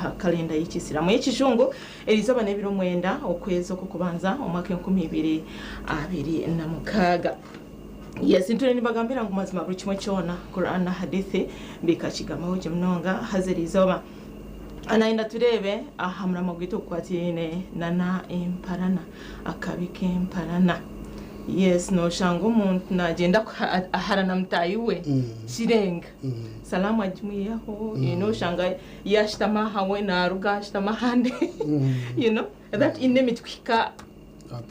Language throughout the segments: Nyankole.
Aha kalenda y'Ekisiraamu ey'Ekijungu, eriizooba n'ebiro mwenda okwezi okw'okubanza omwaka 2026. Yes, ntwire nimbagambira ngu mazima buri kimwe kyona Quran na Hadithi bikakigambaho gye munonga. Haza eriizooba nayenda tureebe aha muramwa gwaitu ogukwatiraine nana emparana, akabi k'emparana. Yes, noshanga omuntu nagyenda kuharana mutaahi we kirenga, salaamu agimwihaho, you know, oshanga yashutama aha we naruga ashutama ahandi you know that enemy kuhika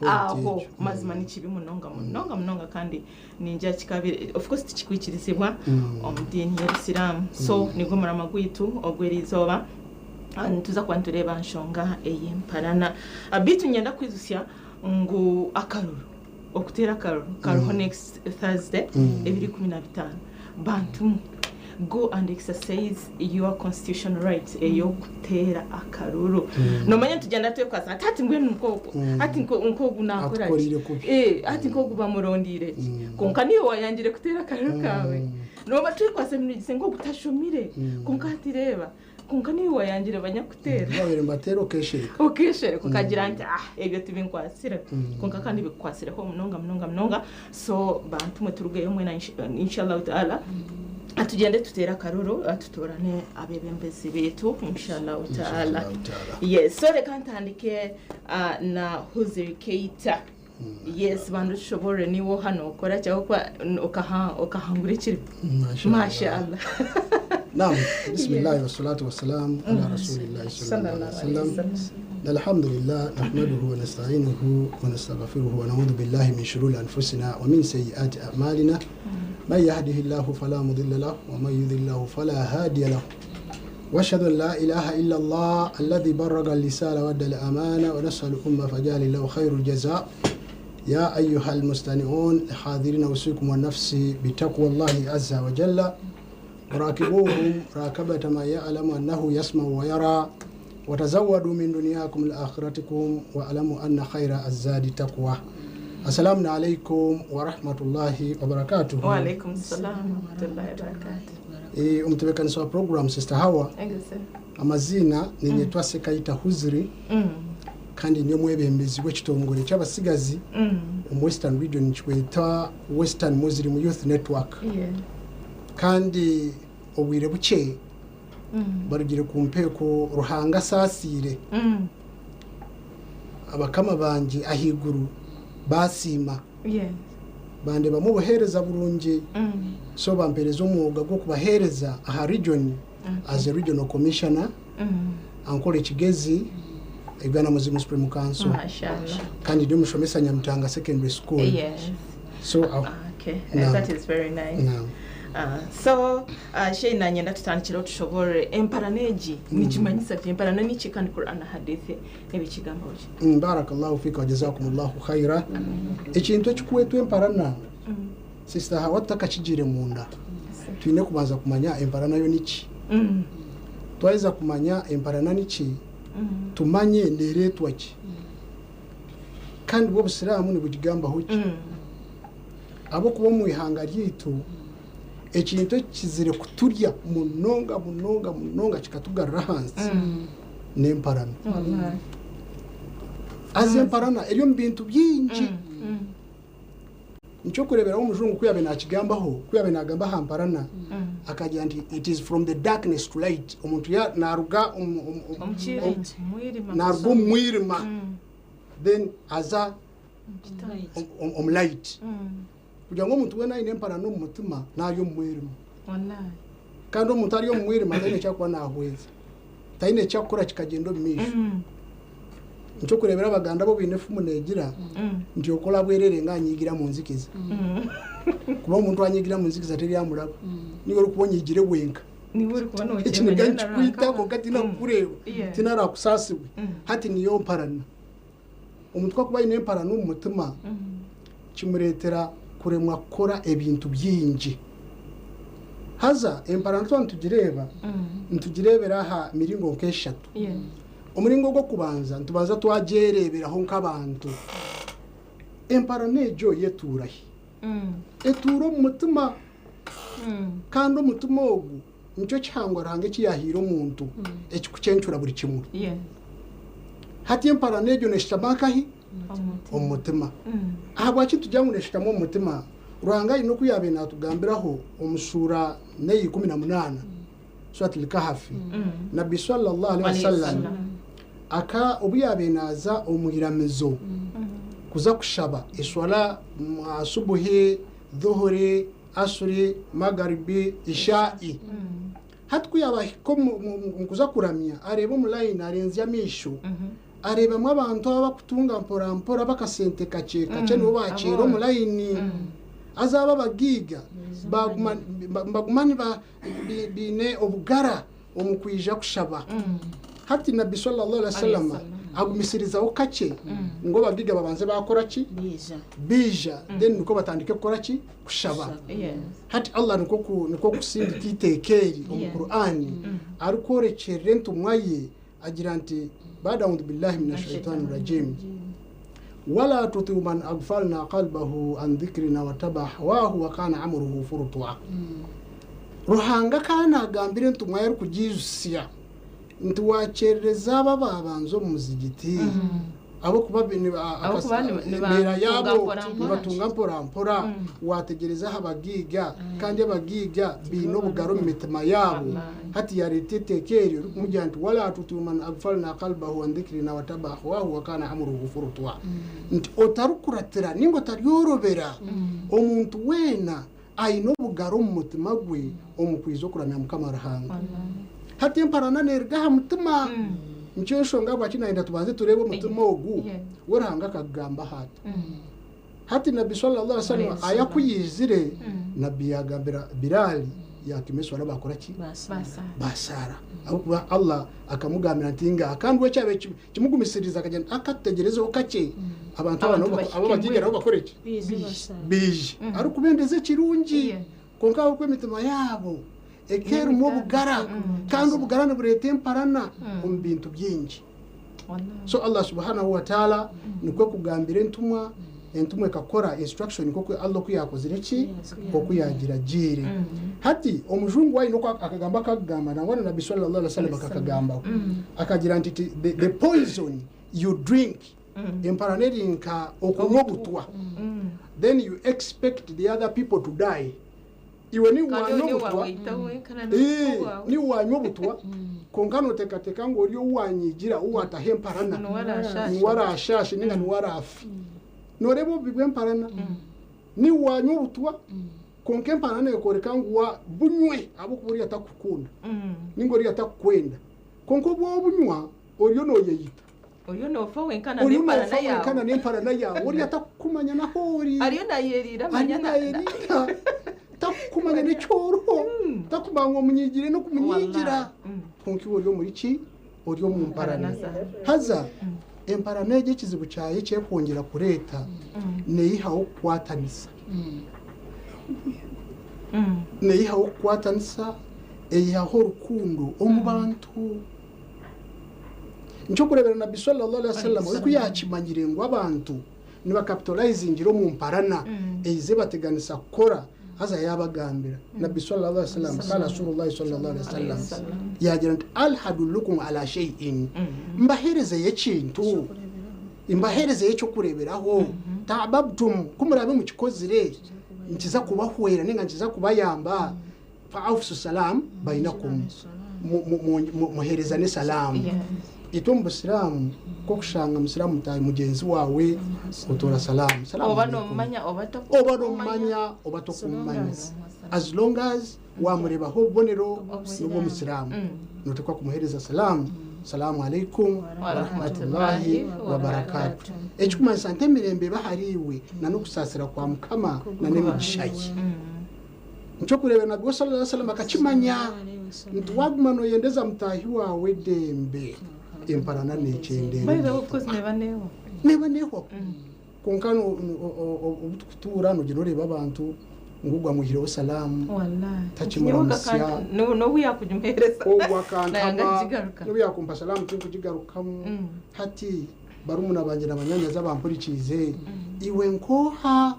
aho mazima nikibi munonga munonga munonga kandi ningira kikabire of course tikikwikirizibwa omu diini y'obusiraamu so nigwo murama gwaitu ogw'eriizooba nituza kuba nitureeba aha nshonga ey'emparana beitu niinyenda kukwijutsya ngu akaruru okuteera akaruru kariho next Thursday ebiro 15 bantu mwe go and exercise your constitutional right ey'okuteera akaruru. Noomanya nitugyenda twekwatsa nti hati mbwenu nk'ogu hati nk'ogu naakora ki? Atukoreire kubi. Eh, hati nk'ogu bamurondeire ki? Kwonka niiwe waayangire kuteera akaruru kaawe. Nooba twekwatsa eminwa nk'ogu tashomire kwonka hati reeba Kwonka naiwe wayangire banyakuteera. Babaire nibateera okeeshereka. Okeeshereka okagira nti ah ebyo tibinkwatsire. Kwonka kandi bikukwatsireho munonga munonga munonga. So bantu mwe turugeyo mwena inshallah taala tugyende tuteere akaruru tutoorane abeebembezi baitu inshallah taala. Yes, so reka ntandike na Huziri Keita. Yes banza otushoboorore niiwe oha nookora ki ahabw'okuba okahangura ekirimu. Mashallah. Naam, bismillahi wassalatu wassalamu ala rasulillahi sallallahu alaihi wasallam. Alhamdulillah nahmaduhu wa nasta'inuhu wa nastaghfiruhu wa na'udhu billahi min shururi anfusina wa min sayyiati a'malina. Man yahdihillahu fala mudilla lahu wa man yudlil lahu fala hadiya lahu. واشهد ان لا اله الا الله الذي برغ اللسان وادى الامانه ونسال الامه فجعل الله خير الجزاء يا ايها المستمعون الحاضرين اوصيكم ونفسي بتقوى الله عز وجل وراكبوهم راكبة ما يعلم أنه يسمع ويرى وتزودوا من دنياكم لآخرتكم واعلموا أن خير الزاد تقوى السلام عليكم ورحمة الله وبركاته وعليكم السلام ورحمة الله وبركاته Eh, omutebeekanisa wa puroguraamu Sister Hawa, amaziina niinyetwa Sekaita Huziri kandi ndi omwebembezi w'ekitongore ky'abatsigazi omu Western Region nikikwetwa Western Muslim Youth Network kandi obwire bukye barugire kumpeeko Ruhanga asaasiire abakama bangye ahaiguru baasiima Bandeebamu obuheereza burungi so bampeereza omwoga gw'okubaheereza aha region as a regional commissioner Ankole Kigezi Uganda Muslim Supreme Council kandi ndi omushomesa Nyamutanga Secondary School so aho Okay, that is very nice. Naam. So, Sheikh nanyenda tutandikireho tushoboorore emparana egi nikimanyisa ki? Emparana niki kandi Quran na Hadith Nibikigambaho ki? Barakallahu fiika wa jazakumullahu khaira. Ekintu ekikwetwa emparana, Sister Hawa tutakakigiire munda, twine kubanza kumanya emparana yo niki. Twaheza kumanya emparana niki, tumanye neereetwa ki. Kandi bwo obusiraamu nibugigambaho ki. Ahabw'okuba omu ihanga ryaitu, ekintu ekikizire kuturya munonga munonga munonga kikatugarura ahansi n'emparana. Haza emparana eri omu bintu bingi. Nikyokureeberaho omujungu ku yaabaire naakigambaho, ku yaabaire naagamba aha mparana, akagira nti it is from the darkness to light. Omuntu naaruga naaruga omu mwirima then aza omu light. Kugira ngu omuntu weena aine emparana omu mutima naari omu mwirima. Kandi omuntu ari omu mwirima taine eki arikuba naahweza. Taine eki arikukora kikagyenda omu maisho. Nikyokureebera Abaganda bo baine efumu neegira nti okora bwerere nga anyigira omu nzikiza. Kuba omuntu anyigira omu nzikiza teri amuraba. Niiwe orikuba onyigire wenka. Ekiniga nikikwita kwonka tihaine arikukureeba, tihaine araakusaasibwe. Hati niyo mparana. Omuntu ku arikuba aine emparana omu mutima, kimureetera kuremwa kukora ebintu bingi. Haza emparana twaba nitugireeba, nitugireebera aha miringo nk'eshatu. Omuringo ogw'okubanza, nitubanza twagyereeberaho nk'abantu. Emparana egyo yo etuura hi? Etuura omu mutima. Kandi omutima ogu Nikyo kihangwa Ruhanga eki yaahaire omuntu ekikucencura buri kimwe. Hati emparana egyo neeshutama nkahi? Omu mutima. Ahabwaki nitugira ngu neeshutama omu mutima? Ruhanga aine oku yaabaire naatugambiraho omu shuura n'eya 18, Surat Al-Kahfi. Nabbi swalla Alaihi wasallam aka obu yaabaire naaza omu iramizo kuza kushaba eswala asubuhi, dhuhuri, Asuri, Magaribi, Isha'i. Hati ku yaaba ahika omu kuza kuramya, areeba omu layini arenzya amaisho, areebamu abantu abakutunga mporampora ab'akasente kakye kakye nibo baakyera omu layini. Haza abo abagaiga baguma nibaguma baine obugara omu kwija kushaba. Hati Nabbi swallallahu alaihi wasallam agumisirizaho kakye ngu abagaiga babanze baakora ki? Baija then nikwo batandike kukora ki? Kushaba. Hati Allah nikwo nikwo kusindika eiteeka eri omu Qur'an arikworekyerera entumwa ye agira nti, Baada audhu billahi mina shaitani rajim, Wala tutiu man aghfalna qalbahu an dhikrina wataba hawahu wakana amruhu furutwa. Ruhanga akaba naagambira entumwa ye arikugiijutsya nti waakyerereza abo abaabanza omu muzigiti ahabw'okuba Ahabw'okuba embeera nibatunga yaabo mpora mpora. nibatunga mpora mpora waategyereza aha bagaiga kandi abagaiga baine obugara omu mitima yaabo. Hati yaareeta eiteeka eryo ririkumugira nti walaa tutiu man aghfalna qalbahu an dhikrina wataba hawahu wakana amruhu furutwa nti otarikuratira ninga otaryorobera omuntu weena aine obugara omu mutima gwe omu kwija okuramya Mukama Ruhanga. Hati emparana neeruga aha mutima. Nikyo enshonga ahabwaki naayenda tubanze tureebe omutima ogu we Ruhanga akagugambaho ata. Hati Nabbi swalla Allahu alaihi wasallam aya ku yaizire, Nabbi yaagambira Bilal yaatuma eswala baakora ki? Baasaara. Ahabw'okuba Allah akamugambira nti ngaaha. Kandi we ekyabaire kimugumisiririza akagira nti aka tutegyerezeho kakye abantu aba nabo abu abagiiga nabo bakore ki? Baije. Arikubendeza ekirungi. Kwonka ahabw'okuba emitima yaabo ekeerimu obugara, kandi obugara nibureeta emparana omu bintu bingi. So Allah subhanahu wa ta'ala nikwo kugambira entumwa, entumwa ekakora instruction nk'oku Allah oku yaakozire ki? Oku yaagiragiire. Hati omujungu we aine oku akagamba akakugamba nangwa na Nabbi swallallahu alaihi wasallam akakagambaho. Akagira nti the, the poison you drink emparana eri nka okunywa obutwa then you expect the other people to die. Iwe niiwe Kandi wanywa niiwe obutwa, waweita wenka na n'omufu waawe. niiwe wanywa obutwa, kwonka nooteekateeka ngu ori ou wanyigira, ou waataho emparana, Niwe araashaashe. niwe araashaashe nainga niwe araafe. Nooreeba obubi bw'emparana? Niiwe wanywa obutwa, kwonka emparana ekworeka ngu wa bunywe ahabw'okuba oriya takukukunda, nainga oriya takukwenda. Kwonka obu obunywa, oriyo nooyeyita. Oriyo noofa wenka na Oriyo n'emparana noofa wenka na yaawe. n'emparana yaawe. Oriya atakukumanya n'ahu ori. Ariyo naayeriira amanya Ariyo na- naayeriira. Takukumanya n'eki oriho. Takumanya ngu omunyigiire n'okumunyigira. Wallaahi. Kwonka iwe ori omuri ki? Ori omu mparana. Mparana zaawe. Haza emparana egyo ekizibu kyayo eki erikwongyera kureeta, neeyihaho okukwatanisa. Neeyihaho okukwatanisa, eyihaho rukundo omu bantu. Nikyokureebera Nabbi swallallahu alaihi wasallam we ku yaakimanyire ngu abantu nibakapitalizingira omu mparana eize ebateganisa kukora haza yaabagambira. Nabbi swallallahu alaihi wasallam, qaala Rasuulullahi swallallahu alaihi wasallam, yaagira nti, Hal adullukum ala shay'in, mbaheerezeyo ekintu, mbaheerezeyo ekyokureeberaho, ta'ababtum, ku muraabe mukikozire nikiza kubahwera ninga nikiza kubayamba, Fa aufsu salaam bainakum, muheerezane salaamu. Itwe omu Busiraamu ku orikushanga Musiraamu mutaahi mugyenzi waawe otoora salaamu. Salaamu Oba alaikum. noomumanya oba Oba noomumanya oba tokumumanya. As long as waamureebaho obubonero n'obw'Omusiraamu, nooteekwa kumuheereza salaamu. Salaamu alaikum warahmatullahi wabarakatuh. Ekirikumanyisa nti emirembe ebe ahariiwe na n'okusaasira kwa Mukama na n'emigisha ye. Nikyokureebera Nabbi we sallallahu alaihi wasallam akakimanya nti waguma noyendeza mutaahi waawe edembe, emparana nekyendera By the way, omu of course mutima. neeba neehwa. Neeba neehwaho. Kwonka obu tukutuura nogyenda oreeba abantu ngu ogwo amwihireho salaamu, Wallaahi. takimuramutsya. N'obu yaakugimuheereza. Ogwo Nayanga akantama, kugigaruka. n'obu yaakumpa salaamu tinkugigarukamu. Hati barumuna bangye na banyaanyazi abampurikiize, iwe nk'oha?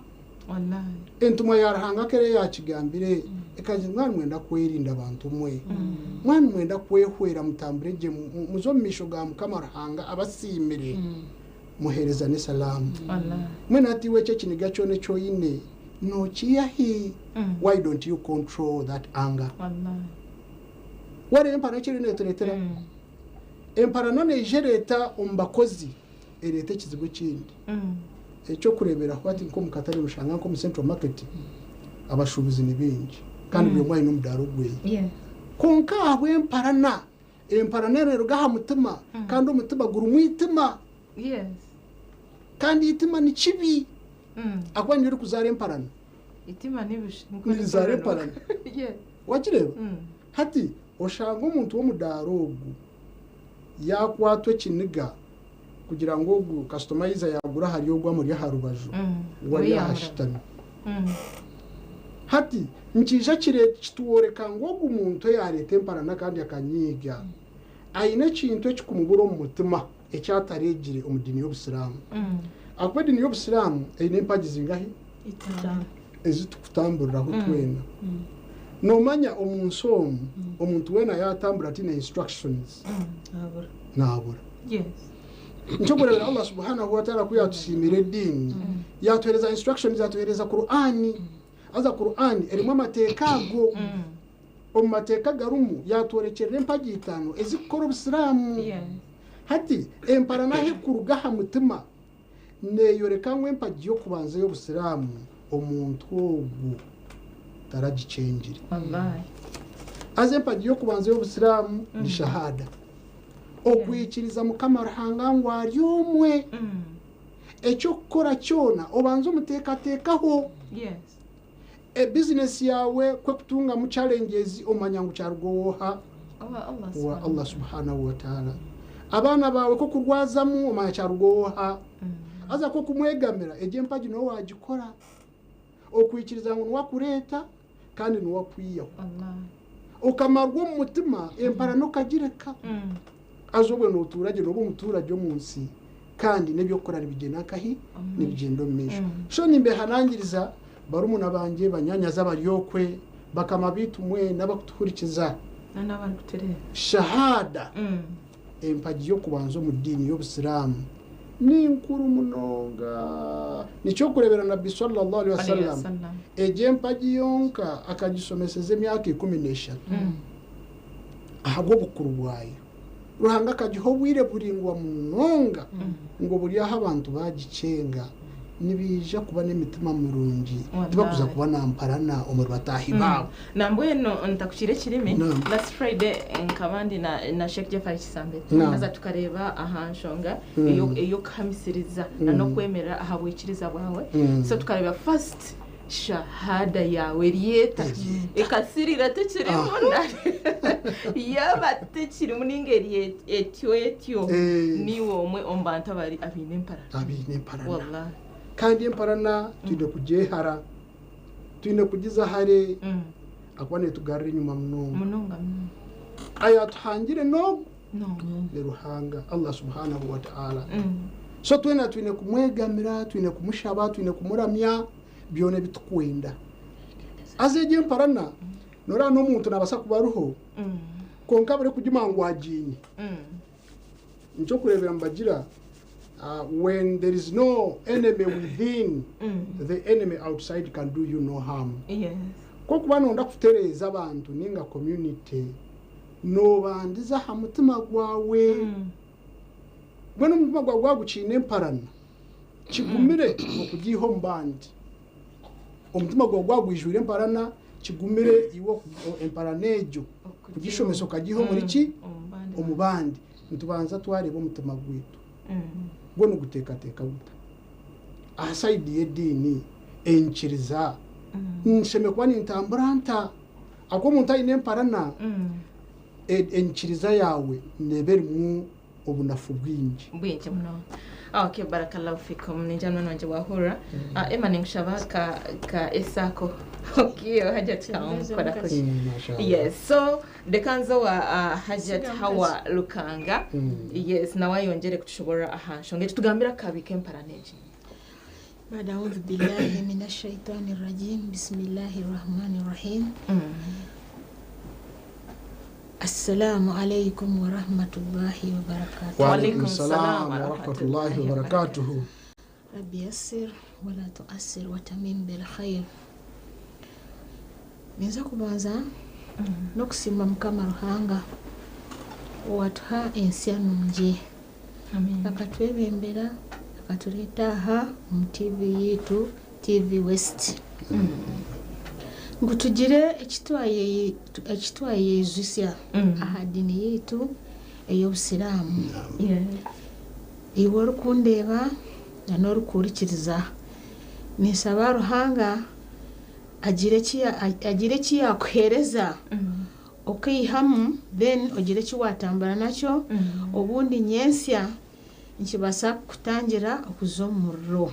Entumwa ya Ruhanga ku eraabe yaakigambire, Ekagira mwaba nimwenda kwerinda bantu mwe, mwaba nimwenda kwehwera mutambure gye muze omu maisho ga Mukama Ruhanga abasiimire, muheerezane salaamu. Mbwenu hati iwe ekyo ekiniga kyona eki oine nookiiha hi? Why don't you control that anger? Wareeba emparana eki eriyo neetureetera? Emparana neija ereeta omu bakozi ereeta ekizibu ekindi. Eky'okureeberaho hati nk'omu katare noshanga nk'omu Central Market abashuubuzi ni baingi kandi buri omwe aine omudaara ogweye. Kwonka ahabw'emparana, emparana neeruga aha mutima kandi omutima gurimu eitima. Kandi eitima ni kibi ahakuba niryo ririkuzaara emparana. Nirizaara emparana. Wakireeba? Hati oshanga omuntu w'omudaara ogu yaakwatwa ekiniga kugira ngu ogu kasitoma yaija yaagura ahari ogu amuri aha rubaju, we ari aha ashutami. Hati nikiija kitworeka ngu ogu muntu eyaareeta emparana kandi akanyiiga, aine ekintu ekikumubura omu mutima eki atareegire omu diini y'Obusiraamu. Ahakuba ediini y'Obusiraamu eine empagi zingahi? Ezi turikutamburiraho twena. Noomanya omu nsi omu, omuntu weena yaatambura ataine instructions, naabura. Nikyokureebera Allah subhanahu wa ta'ala ku yaatusiimire ediini, yaatuheereza instructions, yaatuheereza Kur'ani. Haza Kur'ani erimu amateeka ago. Omu mateeka agarimu, yaatworekyerera empagi itaano ezirikukora Obusiraamu. Hati, emparana ahu erikuruga aha mutima, neeyoreka ngu empagi y'okubanza ey'Obusiraamu omuntu ogwo taragikyengire. Haza empagi y'okubanza ey'Obusiraamu ni Shahada, okwikiriza Mukama Ruhanga ngu ari omwe. Eky'okukora kyona obanze omuteekateekaho. Ebizinesi yaawe ku ekutungamu challenges omanya ngu kyaruga ow'oha? Owa Allah subhanahu wa ta'ala. Abaana baawe ku okurwazamu omanya kyaruga ow'oha? Haza ku okumwegamira egyo empagi niwe waagikora. Okwikiriza ngu niwe akureeta kandi niwe akwihaho. Okamarwa omu mutima emparana okagireka. Haza obwe nootuura gye nooba omutuura gye omu nsi kandi n'eby'okukora nibigyenda nkahi? Nibigyenda omu maisho. So nimbehanangiriza barumuna bangye, banyaanyazi abari okwe, bakama baitu mwena abarikutuhurikiza, Shahaada, empagi y'okubanza omu diini y'Obusiraamu, ni nkuru munonga. Nikyokureebera Nabbi swalla Allahu alaihi wasallam, egyo empagi yonka akagishomeseza emyaka 13 ahabw'obukuru bwayo. Ruhanga akagiha obwire buraingwa munonga ngu oburi ahu abantu baagikyenga nibaija kuba n'emitima mirungi, tibarikuza kuba na mparana omuri bataahi baabo. Nambwenu ntakukiire ekirimi, last Friday nkaba ndi na Sheikh Jafari Kisambira haza tukareeba aha nshonga ey'okuhamisiriza n'okwemerera aha bwikiriza bwawe. So tukareeba first Shahada yaawe eri eta? Ekasiriira tekirimu nari yaaba tekirimu ninga eri etyo etyo, niiwe omwe omu bantu abari abaine emparana. Abaine emparana. Wallahi. Kandi emparana twine kugyehara, twine kugiza hare ahakuba netugarura enyima munonga. Munonga munonga. Ayatuhangire n'ogu N'ogu. ni Ruhanga Allah subhanahu wa ta'ala. So twena twine kumwegamira, twine kumushaba, twine kumuramya. byona ebi turikwenda. Haza egyo emparana, nooreeba n'omuntu naabaasa kuba ariho, kwonka abure kugimanya ngu agiine. Nikyo orikureebera nibagira, when there is no enemy within, the enemy outside can do you no harm. Ku orikuba nooyenda kutereeza abantu nainga community, noobandiza aha mutima gwawe. Mbwenu omutima gwawe gwaba gukiine emparana, Kigumire okugiiha omu bandi. Omutima gwawe gwaba gwijwire emparana, kigumire iwe emparana egyo kugishomesa okagiiha omuri ki? Omu bandi. Nitubanza twareeba omutima gwaitu gwo niguteekateeka guta? Aha sayidi y'ediini, enyikiriza, nshemereire kuba nintambura nta? Ahakuba omuntu aine emparana, enyikiriza yaawe neeba erimu obunafu bwingi. Bwingi munonga. Okay, barakallahu fikum. Ningira munywani wangye wahurira. Ah, Emma ninkushaba ka ka esaako. Okay, Hajat kamukora kuki. Mashallah. Yes, so reka nze owa Hajat Sigamu Hawa Lukanga. Yes, nawe ayongyere kutushoborora aha nshonga egi. Tugambire akabi k'emparana egi. Baada audhu billahi minash shaitani rajim. Bismillahi rahmani rahim. Assalamu alaikum wa rahmatullahi wa barakatuh. Wa alaikum salam wa rahmatullahi wa barakatuh. Rabbi yassir wa la tu'assir wa tamim bil khair. Ninza kubanza n'okusiima Mukama Ruhanga owatuha ensi nungi. Akatwebembera, akatureeta aha omu TV yitu, TV West. Ngu tugire ekitwayeyijusya aha dini yitu ey'obusiraamu. Iwe orikundeeba na n'orikuhurikiriza, ninsaba Ruhanga agire eki yakuheereza okaihamu, then ogire eki watambura nakyo, obundi nyensya nikibaasa kukutangira okuza omu muriro.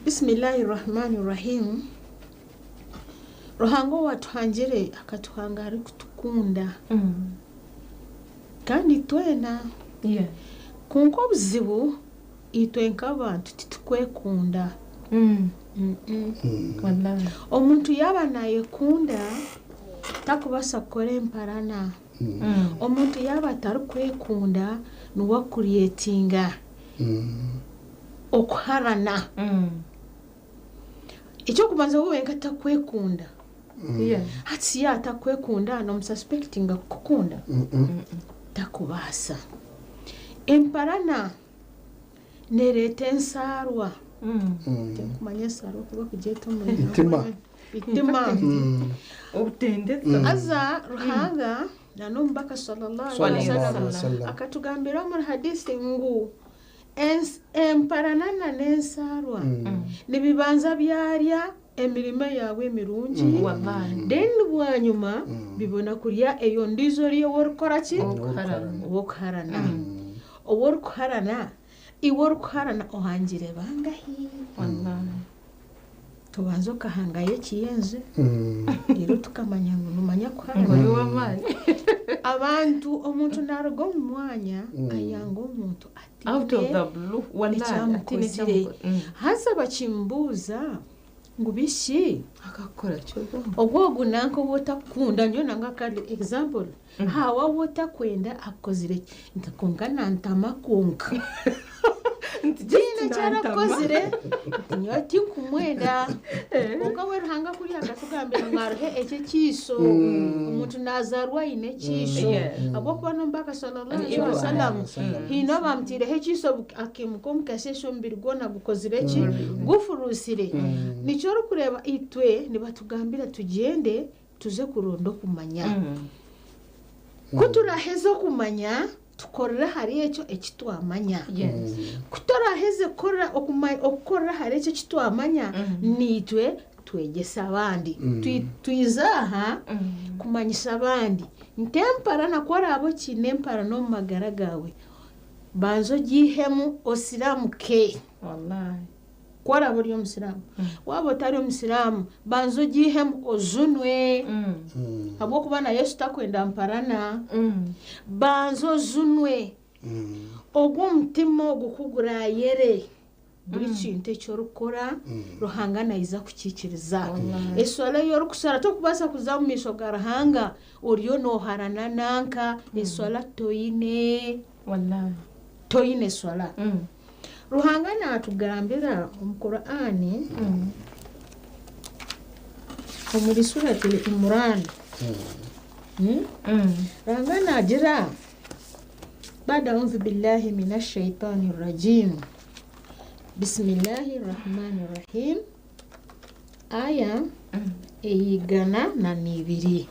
Bismillahi rahmani rahim. Ruhanga owatuhangire akatuhanga arikutukunda kandi twena. Kwonka obuzibu itwe nk'abantu titukwekunda. Omuntu yaaba nayekunda takubaasa kukora emparana. Omuntu yaaba atarikwekunda niwe akuryetinga okuharana. Ekyokubanza wowe wenka atakwekunda. Hati ya atakwekunda nomususpectinga kukukunda, takubaasa. Emparana nereeta ensarwa. Tinkumanya ensarwa kuba kugyeta Itima. Itima. Obutendetsa. Aza Ruhanga na n'omubaka sallallahu alaihi wasallam akatugambira omuri hadisi ngu emparana n'ensarwa nibibanza byarya emirimo yawe emirungi, then bwanyuma bibona kurya eyo ndizo eriyo orikukora ki? Owokuharana. Oworikuharana, iwe orikuharana ohangire bangahi? Tubanza okahangayo ekiyenje rero tukamanya ngu nomanya kuharana. Abantu omuntu naruga omu mwanya ayanga omuntu out of the blue, ekyamukozire. Haza bakimbuuza ngu bishi akakora kyo ogwo nanka obu otakukunda, nyowe nanga kari example, hawa obu otakwenda akozire nti konka nantama konka tiine kyarakozire nyowe tinkumwenda. Konka we Ruhanga kuriya akatugambira ngu hariho ekyo ekiiso, omuntu nazaarwa aine ekiiso. Ahabw'okuba n'omubaka sallallahu alaihi wasallam hiine abamutiireho ekiiso akimuka omu kasheeshe omubiri gwona gukozire ki? Gufurusire. Nikyo orikureeba itwe nibatugambira tugyende tuze kuronda okumanya. Ku turaheza okumanya tukorera ahari ekyo eki twamanya. Ku turaheze okukorera ahari ekyo eki twamanya, niitwe twegyesa abandi. Twiza aha kumanyisa abandi. Nti emparana ku oraabe okiine emparana omu magara gaawe, banza ogiihemu osiramuke. Ku oraabe ori omusiraamu, waaba otari omusiraamu, banza ogiihemu ojunwe. Ahabw'okuba na Yesu takwenda mparana. Banza ojunwe. Ogwo omutima ogwo ku gurayere, buri kintu eki orikukora Ruhanga naiza kukiikiriza. Eswala ei orikushara tokubaasa kuza omu maisho ga Ruhanga oriyo nooharana nanka, eswala toine. Toine eswala. Ruhanga naatugambira omu Qur'ani omuri surati Imran. Ruhanga naagira bada audhu billahi minash shaitani rajim. Bismillahi rahmani rahim. Aya 102.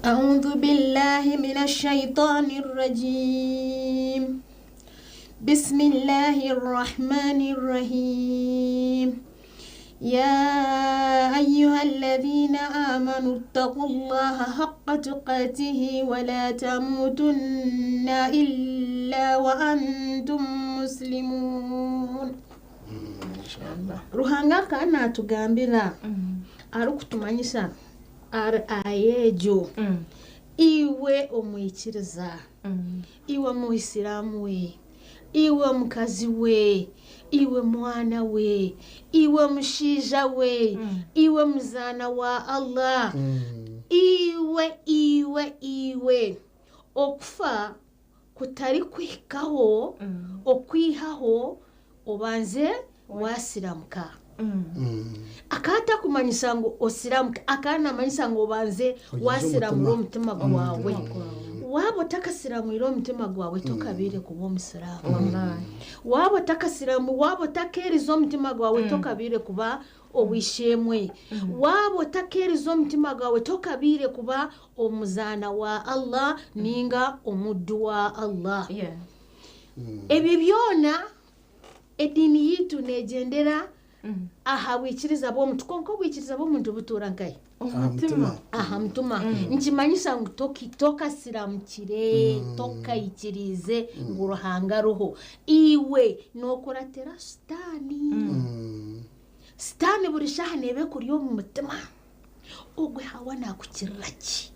أعوذ بالله من الشيطان الرجيم. بسم الله الرحمن الرحيم. يا أيها الذين آمنوا اتقوا الله حق تقاته ولا تموتن إلا وأنتم مسلمون. Ruhanga kana atugambira arikutumanyisa ayejo. Iwe omwikiriza, iwe muisiraamu we, iwe mukazi we, iwe mwana we, iwe mushaija we, iwe muzaana wa Allah, iwe iwe iwe okufa kutarikuhikaho okwihaho obanze wasiramuka. Akaba atakumanyisa ngu osiramuke, akaba namanyisa ngu obanze wasiramura omutima gwawe. Waaba otakasiramwire omutima gwawe tokabiire kuba omusiraamu. Waaba otakasiramu, waaba otakeerize omutima gwawe tokabiire kuba ow'eishe-emwe. Waaba otakeerize omutima gwawe tokabiire kuba omuzaana wa Allah ninga omuddu wa Allah. Ebyo byona ediini yaitu neegyendera aha bwikiriza bw'omuntu, kwonka obwikiriza bw'omuntu butuura nkahi? Aha mutima. Aha mutima. Nikimanyisa ngu tokasiramukire, tokaikiriize ngu Ruhanga ariho. Iwe nookuratira Sitaani. Sitaani buri shaaha neeba ekuri omu mutima. Ogwe Hawa naakukirira ki?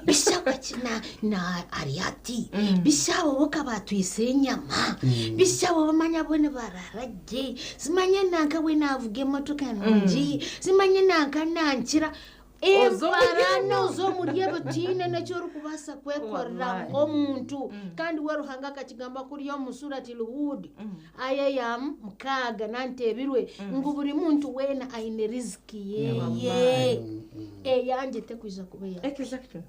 Bisha ki na ari ati? Bisha abo bo ka baatwitse enyama? Bisha abo bamanya bo nibarara gye? Simanye nanka we naavuga emotoka nungi? Simanye nanka nankira? Emparana oza omuri ebyo tihaine n'eki orikubaasa kwekorera nk'omuntu. Kandi we Ruhanga akakigamba kuriya omu Surati Hud, aya ya 6 nanteebirwe, ngu buri muntu weena aine riziki yeye. Eyangye tekwija kuba eyawe.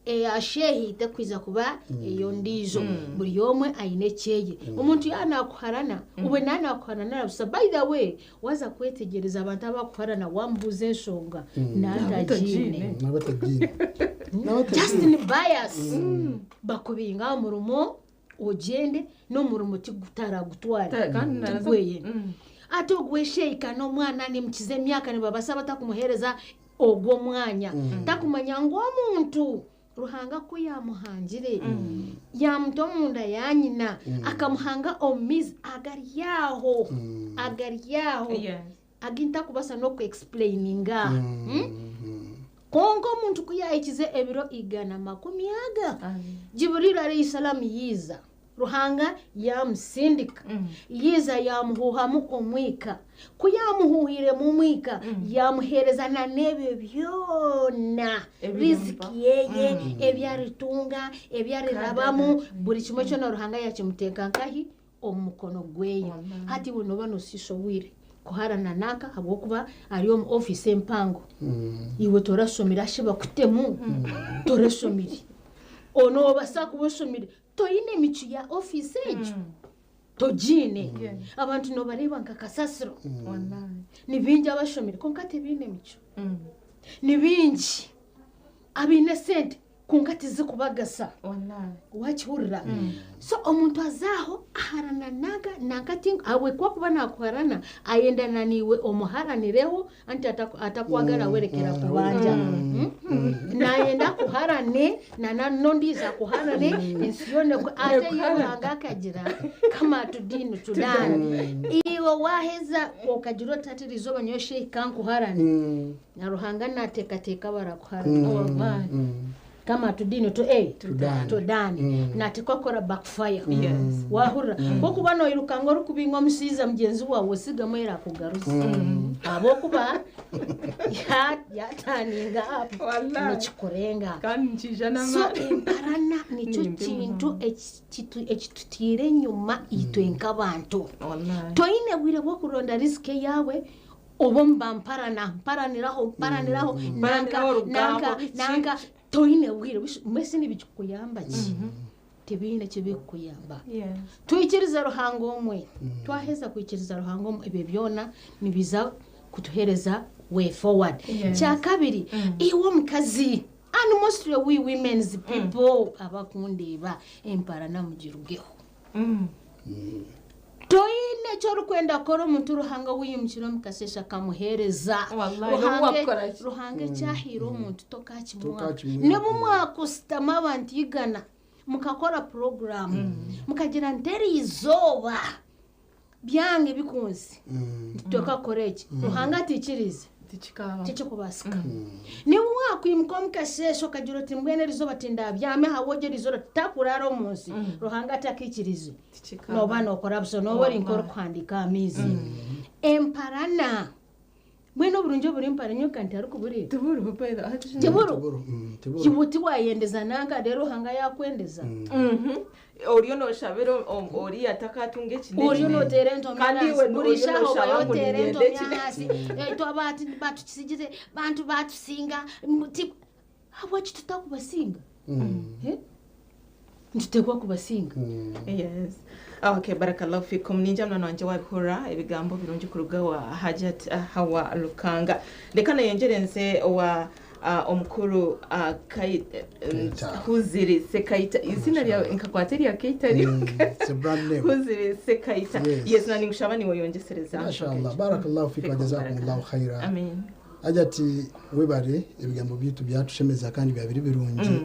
Eya shehi tekwija kuba ey'ondiijo. Buri omwe aine ekyeye. Omuntu yaaba naakuharana, obwe naaba naakuharana busa. By the way, waaza kwetegyereza abantu abakuharana waamubuuza enshonga, naatagiine. Nabatagiine. Just ni bias. Bakubinga aha murimo ogyende n'omurimo tigutaragutwara. Tigweye. Ate ogwe sheika n'omwana nimukiza emyaka nibabasa batakumuheereza ogwo mwanya. Takumanya ngu omuntu Ruhanga ku yamuhangire, yamuta omunda ya nyina, akamuhanga omu maizi agari aho, agari aho, agintakubasa n'okuexplaininga. Kwonka omuntu ku yahikize ebiro 120, Jibril alayhi salam yiiza. Ruhanga yamusindika, yiiza yamuhuhamu omwika. Ku yamuhuhiremu omwika, yamuheereza na n'ebyo byona, riziki yeye, ebyaritunga, ebyarirabamu, buri kimwe kyona Ruhanga yakimuteeka nkahi? Omu mukono gweye. Hati iwe nooba noosiisha obwire kuharana nanka ahabw'okuba ari omu ofiisi empango. Iwe torashomire ashi bakutemu, torashomire. Noobasa kuba oshomire, toine emicwe ya ofiisi egyo, togiine. Abantu noobareeba nka kasasiro. Ni bingi abashomire kwonka tibaine emicwe. Ni bingi abaine sente kwonka tizikubagasa. Wakihurira? So omuntu azaaho aharana nanka nanka ahabwe kuba nakuharana ayendana niiwe omuharanireho anti atakwagara awerekera kubanja. Nayenda kuharane nana n'ondiijo akuharane ensi yoona ate ye Ruhanga akagira kama tudini tudani. Iwe waheza okagira oti hati eriizooba nyowe shehi kankuharane, na Ruhanga nateekateeka barakuharana. Kama tudini tu Tudani. Tudani. Nateekwa kukora backfire. Wahurira? Kokuba noirukanga orikubinga omushaija mugyenzi wawe osigamu era akugaruza. Ahabw'okuba yataninga up nikikurenga. Kandi nikija So n'amaani. emparana nikyo Nimbi kintu munonga. Ekitutiire enyuma itwe nk'abantu. Toine bwire bw'okuronda riziki eyawe oba omuba mparana, mparaniraho, mparaniraho, nanka, Mparaniraho orugambo, nanka, biki? nanka, toine bwire, mbwenu nibikikuyamba ki? Tibiine kibikukuyamba. Twikirize Ruhanga omwe. Twaheza kwikiriza Ruhanga omwe, ebyo byona nibiza kutuheereza way forward. Kyakabiri, iwe omukazi, and mostly we women's people abakundeeba, emparana mugirugeho. Toine eki orikwenda kukora omuntu Ruhanga wiyimukire omu kasheeshe akamuheereza. Wallahi, n'obu wakukora ki? Ruhanga ekyahaire omuntu tokakimuha. Tokakimuha. Nibu mwakusitama abantu 100 mukakora puroguramu mukagira nti eri izooba byange bikunze twekakora eki, Ruhanga atiikirize. Tikikabaho. Tikikubaasika. Niba wakwimuka omu kasheeshe okagira oti mbwenu erizooba tindabyame ahabw'ogyo erizooba titakuraara omu nsi Ruhanga atakiikirize. Tikikabaho. Nooba nookora busha nooba ori nk'orikuhandiika aha maizi. Emparana. Mbwenu oburungi oburi empara nyowe ka ntarikubureeba. Tiburiho by the way. Tiburiho. Tiburu, tiburu. Iwe tiwayendeza nanka reero Ruhanga yaakwendeza. Oriyo nooshabira oriya atakatunga eki n'eki. Oriyo nooteera entomi Kandi ahansi. iwe Buri oriyo shaaha nooshaba obayo ngu oteera niinyenda entomi eki n'eki. ahansi. Batukisigire, bantu batusinga. Ahabwaki tutakubasinga? Nituteekwa kubasinga. Yes. Okay, barakallahu fikum. Ninja mwana wanje wabihura ebigambo birungi kuruga wa Hajat Hawa Lukanga. Reka nayongere nze wa omukuru Keita. Huziri Sekaita. Izina ryawe nkakwata erya Keita It's a brand name. Huziri Sekaita. Yes. Yes, na ningushaba niwe yongesereza. Mashallah. Barakallahu fikum wa jazakumullahu khaira. Amin. Hajati webare ebigambo byitu byatushemeza kandi byabiri birungi.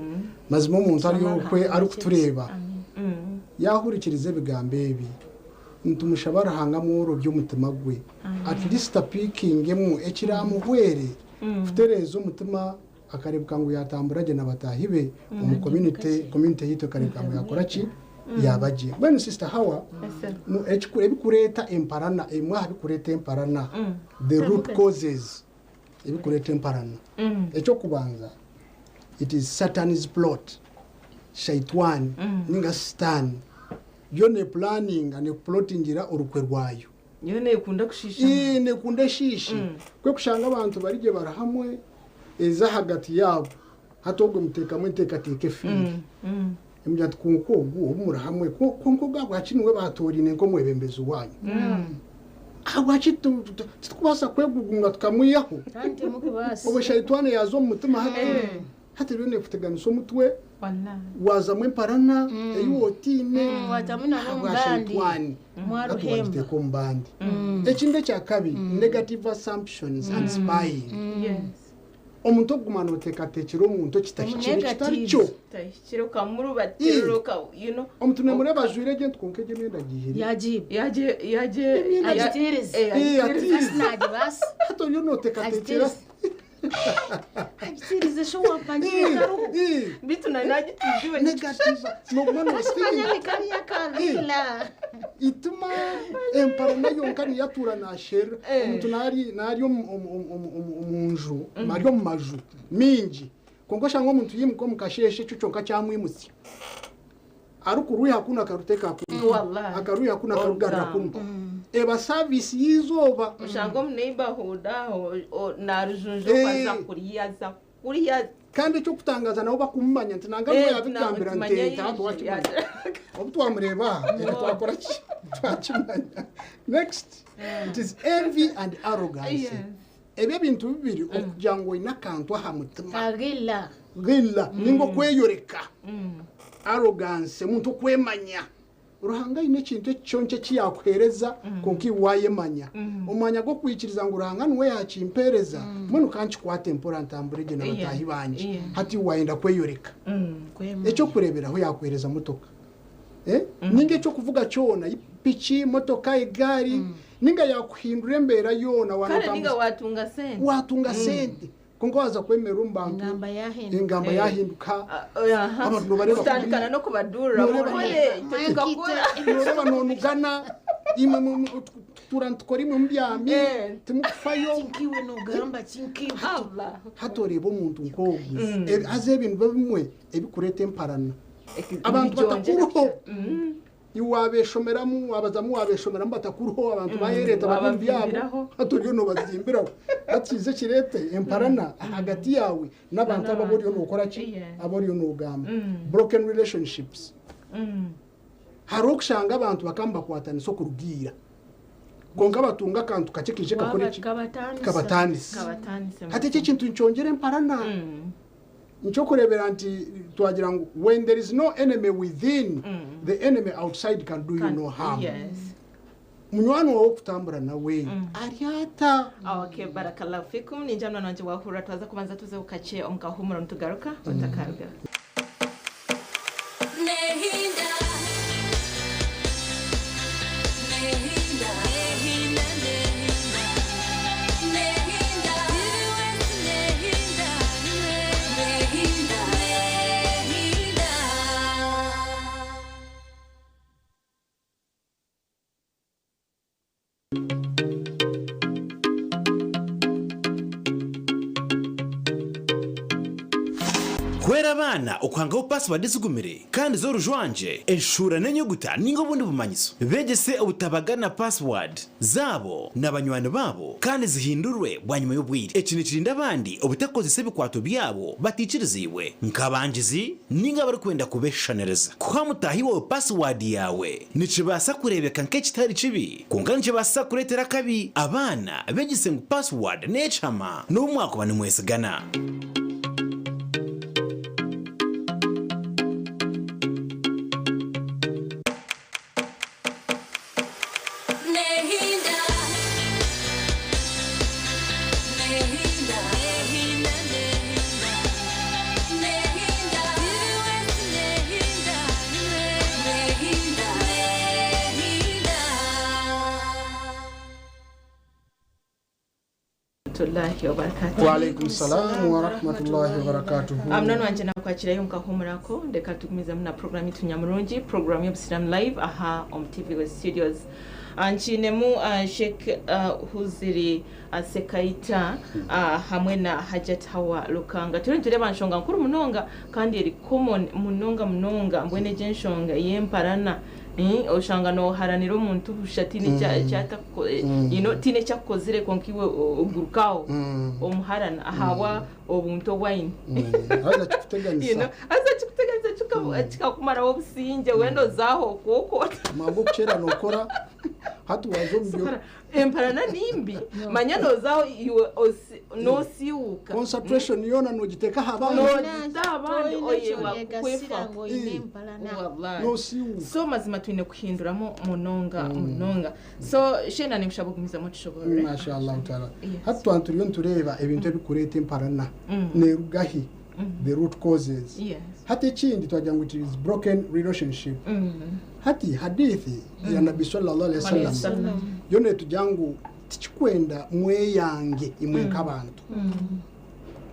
Mazima omuntu ari okwe ari kutureba. Yahurikiriza ebigambo ebi. Nitumushaba Ruhanga mworo by'omutima gwe. At least apikingemu ekiramuhwere. Kutereeza omutima akarebuka ngu yatambura gye na bataahi be omu community yitu akarebuka ngu yakora ki? Yaba gye. Mbwenu Sister Hawa, ebikureeta emparana, emwe aha bikureeta emparana, the root causes ebikureeta emparana. Ekyokubanza, it is Satan's plot. Shaitani, ninga Satan. Yo ne planning ne plottingira orukwe rwayo. Yo nekunda kushisha. Nekunda eshishi. Kwe kushanga abantu barije barahamwe eza hagati yabo. Hatogwe mutekamu enteekateeka efiire. Emugira ati konka ogu obu muri hamwe, konka ogu ahabwaki niwe baatorine nk'omwebembezi wanyu? Ahabwaki titukubaasa kwegugunga tukamwihaho? Kandi timukubaasa. Obwo shaitani yaaza omu mutima hati. Hati rero nekuteganisa omutwe. Wallahi. Wazamu emparana, ei otiine. Wazamu nabo Ahabwa omu bandi. shaitani. Mwaruhemba. Hati wagiteeka omu bandi. Ekindi ekya kabiri, negative assumptions and spying. Omuntu oguma nooteekateekera omuntu ekitahikire, Omu kitari negative. kyo. Kitahikire, ukamurubatirira, you know. Omuntu nemureeba ajwaire egyo nti kwonka egyo emyenda agiihire. Yagiibwa. Yaje, yaje, Emyenda Agitiirize. Atiirize. Asi nagibaasa. Hati oriyo nooteekateekera. Agitiirize. Agitiirize sho wapangire karuho. Bitu na nagitiziwe. Negative. Noguma Kashimanya noosinga. ni kariya karila. Ituma emparana yonka niyatura nasherera. Omuntu nari omu nju, nari omu maju mingi. Kwonka oshanga omuntu yimuka omu kasheeshe ekyo kyonka kyamwimutsya. Arikuruha kunu akaruteka kunu. Wallahi. Akaruha kunu akarugarura Orugambo. kunu. Eba service y'izooba. Oshanga omu neighborhood aho, narujunja aza kuriya, aza kuriya. Kandi ekyokutangaza nabo bakumumanya nti nanga niwe yabigambira nti enta twakimanya. Obu twamureba, eka twakora ki? Twakimanya. Next, it is envy and arrogance. Ebyo ebintu bibiri okugira ngu oine akantu aha mutima. Kagila. Gila, ninga okweyoreka. Arrogance, omuntu okwemanya. Ruhanga aine ekintu ekiconco eki yakuheereza, kwonka iwe wayemanya. Omwanya gw'okwikiriza ngu Ruhanga niwe yakimpeereza, mbwenu kankikwate mpora ntambure gye na bataahi bangye. Hati wayenda kweyoreka. Ekyokureeberaho yakuheereza motoka. Ninga ekyokuvuga kyona, piki, motoka, egaari, ninga yakuhindura embeera yoona, Kare wanatambuza. ninga watunga sente. Watunga sente. Konka waza kwemera omu bantu. Engamba yahinduka. Engamba yahinduka. Abantu nobareba Utandikana kubi. no kubadurira. Noreba Mukore, no- icyo tugakora. Noreba nonugana. Imwe tura ntukora imwe mubyami. Timukufayo. Kinkiwe nogamba kinkiwe. Allah. Hatoreba omuntu nk'ogu. Haza ebintu bimwe ebikureta emparana. Abantu Bijonjera. batakuruho. Iwabeshomeramu, wabazamu wabeshomeramu batakuruho, abantu bayereta bakuru byabo. Wabazimbiraho. Hatoriyo nobazimbiraho. Hatize kirete emparana hagati yawe n'abantu abo oriyo nokora ki? Abo oriyo nogamba. Broken relationships. Hariho okushanga abantu bakamba bakwatanisa okurugiira. Konka batunga akantu kakye kije kakora ki? Kabatanisa. Kabatanisa. Kabatanisa. Hati eki ekintu nkyongyera emparana. Nkyokureebera nti twagira ngu when there is no enemy within, the enemy outside can do you no harm. Munywani wawe okutambura nawe ari ata. Okay, barakallahu fikum. Ninja mwana wanje wahura twaza kubanza tuze ukache omukahumura nitugaruka otakaruga. Nehinda. Nehinda. Nehinda, nehinda. Nehinda. Hwera abaana okuhangaho paasiwaadi ezigumire kandi z'orujwangye, enshuura n'enyuguta ninga obundi bumanyiso. Beegyese obutabagana paasiwaadi zaabo na banywani baabo kandi zihindurwe bwanyima y'obwire. Eki nikirinda abandi obutakozesa ebikwato byabo bataikiriziibwe, nk'abangizi ninga abarikwenda kubeshushaniriza. Kuha mutaahi waawe paasiwaadi yaawe nikibaasa kureebeka nk'ekitari kibi, kwonka nikibaasa kureetera akabi. Abaana beegyese ngu paasiwaadi n'ekihama n'obu mwakuba nimwesigana. Rahmatullahi wabarakatuh. Wa alaikum salam wa rahmatullahi wa barakatuhu. Munani wangye nakwakirayo nkahumurako ndeka tugumizemu na program yitu nyamurungi program y'obusiramu live aha omu TV West Studios. Nkiinemu Sheikh Huziri Sekaita hamwe na Hajat Hawa Lukanga. Turiyo nitureeba nshonga nkuru munonga kandi eri common munonga munonga mbwenu egyo enshonga ey'emparana. Oshanga noharanira omuntu busha tihaine tihaine eki akukozire kwonka iwe oguruka aho omuharana ahabwa obuntu obu aine. Haza kikuteganisa. Haza kikuteganisa kikakumaraho obusingye wenda oza aho okwokwota. Mangu okukyera nokora hati waza omu byo. Emparana ni mbi manya noza aho iwe nosiiwuka. Concentration yoona nogiteeka aha bandi. Nogita aha bandi oyebwa kukwefaho. Nosiiwuka. So mazima twine kuhinduramu munonga munonga. So Sheena ninkushaba ogumizamu otushoboorore. Mashallah taala. Hati twaba turiyo nitureeba ebintu ebirikureeta emparana neeruga hi? The root causes. Hati ekindi twagira ngu it is broken relationship. Hati hadithi ya Nabbi sallallahu alaihi wasallam yo netugira ngu tikikwenda mweyange imwe nk'abantu.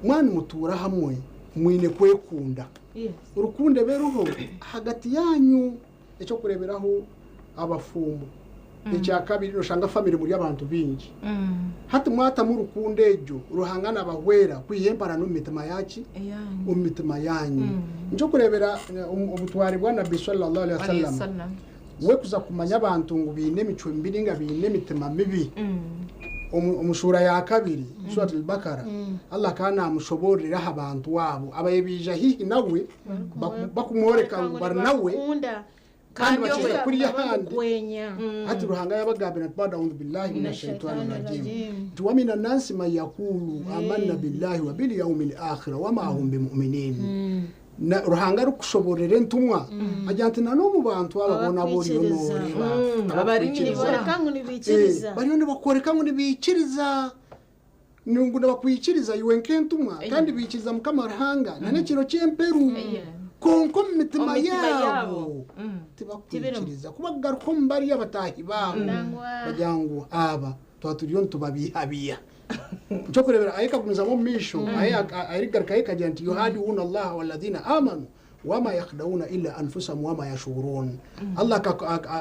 Mwaba nimutuura hamwe mwine kwekunda. Rukundo ebe eriho ahagati yanyu. Eky'okureeberaho abafumbo. Ekyakabiri noshanga family muri abantu baingi. Hati mwatamu rukundo egyo Ruhanga nabahwera kwiha emparana omu mitima yaki? Omu mitima yanyu. Nikyokureebera obutware bwa Nabbi sallallahu alaihi wasallam we kuza kumanya abantu ngu baine emicwe mibi ninga baine emitima mibi. Omu shuura ya kabiri, Surat al-Bakara, Allah akaba namushoboororera aha bantu abo abaye baija haihi nawe bakumworeka ngu bari nawe kandi bakiija kuriya ahandi. Hati Ruhanga yabagambira nti ba'da audhu billahi mina shaitani rajim nti wamina nansi man yakulu amanna billahi wa bil yaumil akhira wama hum bimuminin. Na Ruhanga arikushoboororera entumwa agira nti na n'omu bantu aba boona abu oriyo nooreeba abakwikiriza bariyo nibakworeka ngu nibaikiriza ngu nibakwikiriza iwe nk'entumwa kandi baikiriza Mukama Ruhanga na n'ekiro ky'emperu kwonka omu mitima yaabo tibakwikiriza ku bakugaruka omu bariya bataahi baabo bagira ngu aba twaba turiyo nitubabiihabiiha. Eky'okureebera ahi ekagumizamu omu maisho ahi ekagira nti yuhadiwuuna Allaha walladhina amanu wama yakhdawuna illa anfusahum wama yashuurun. Allah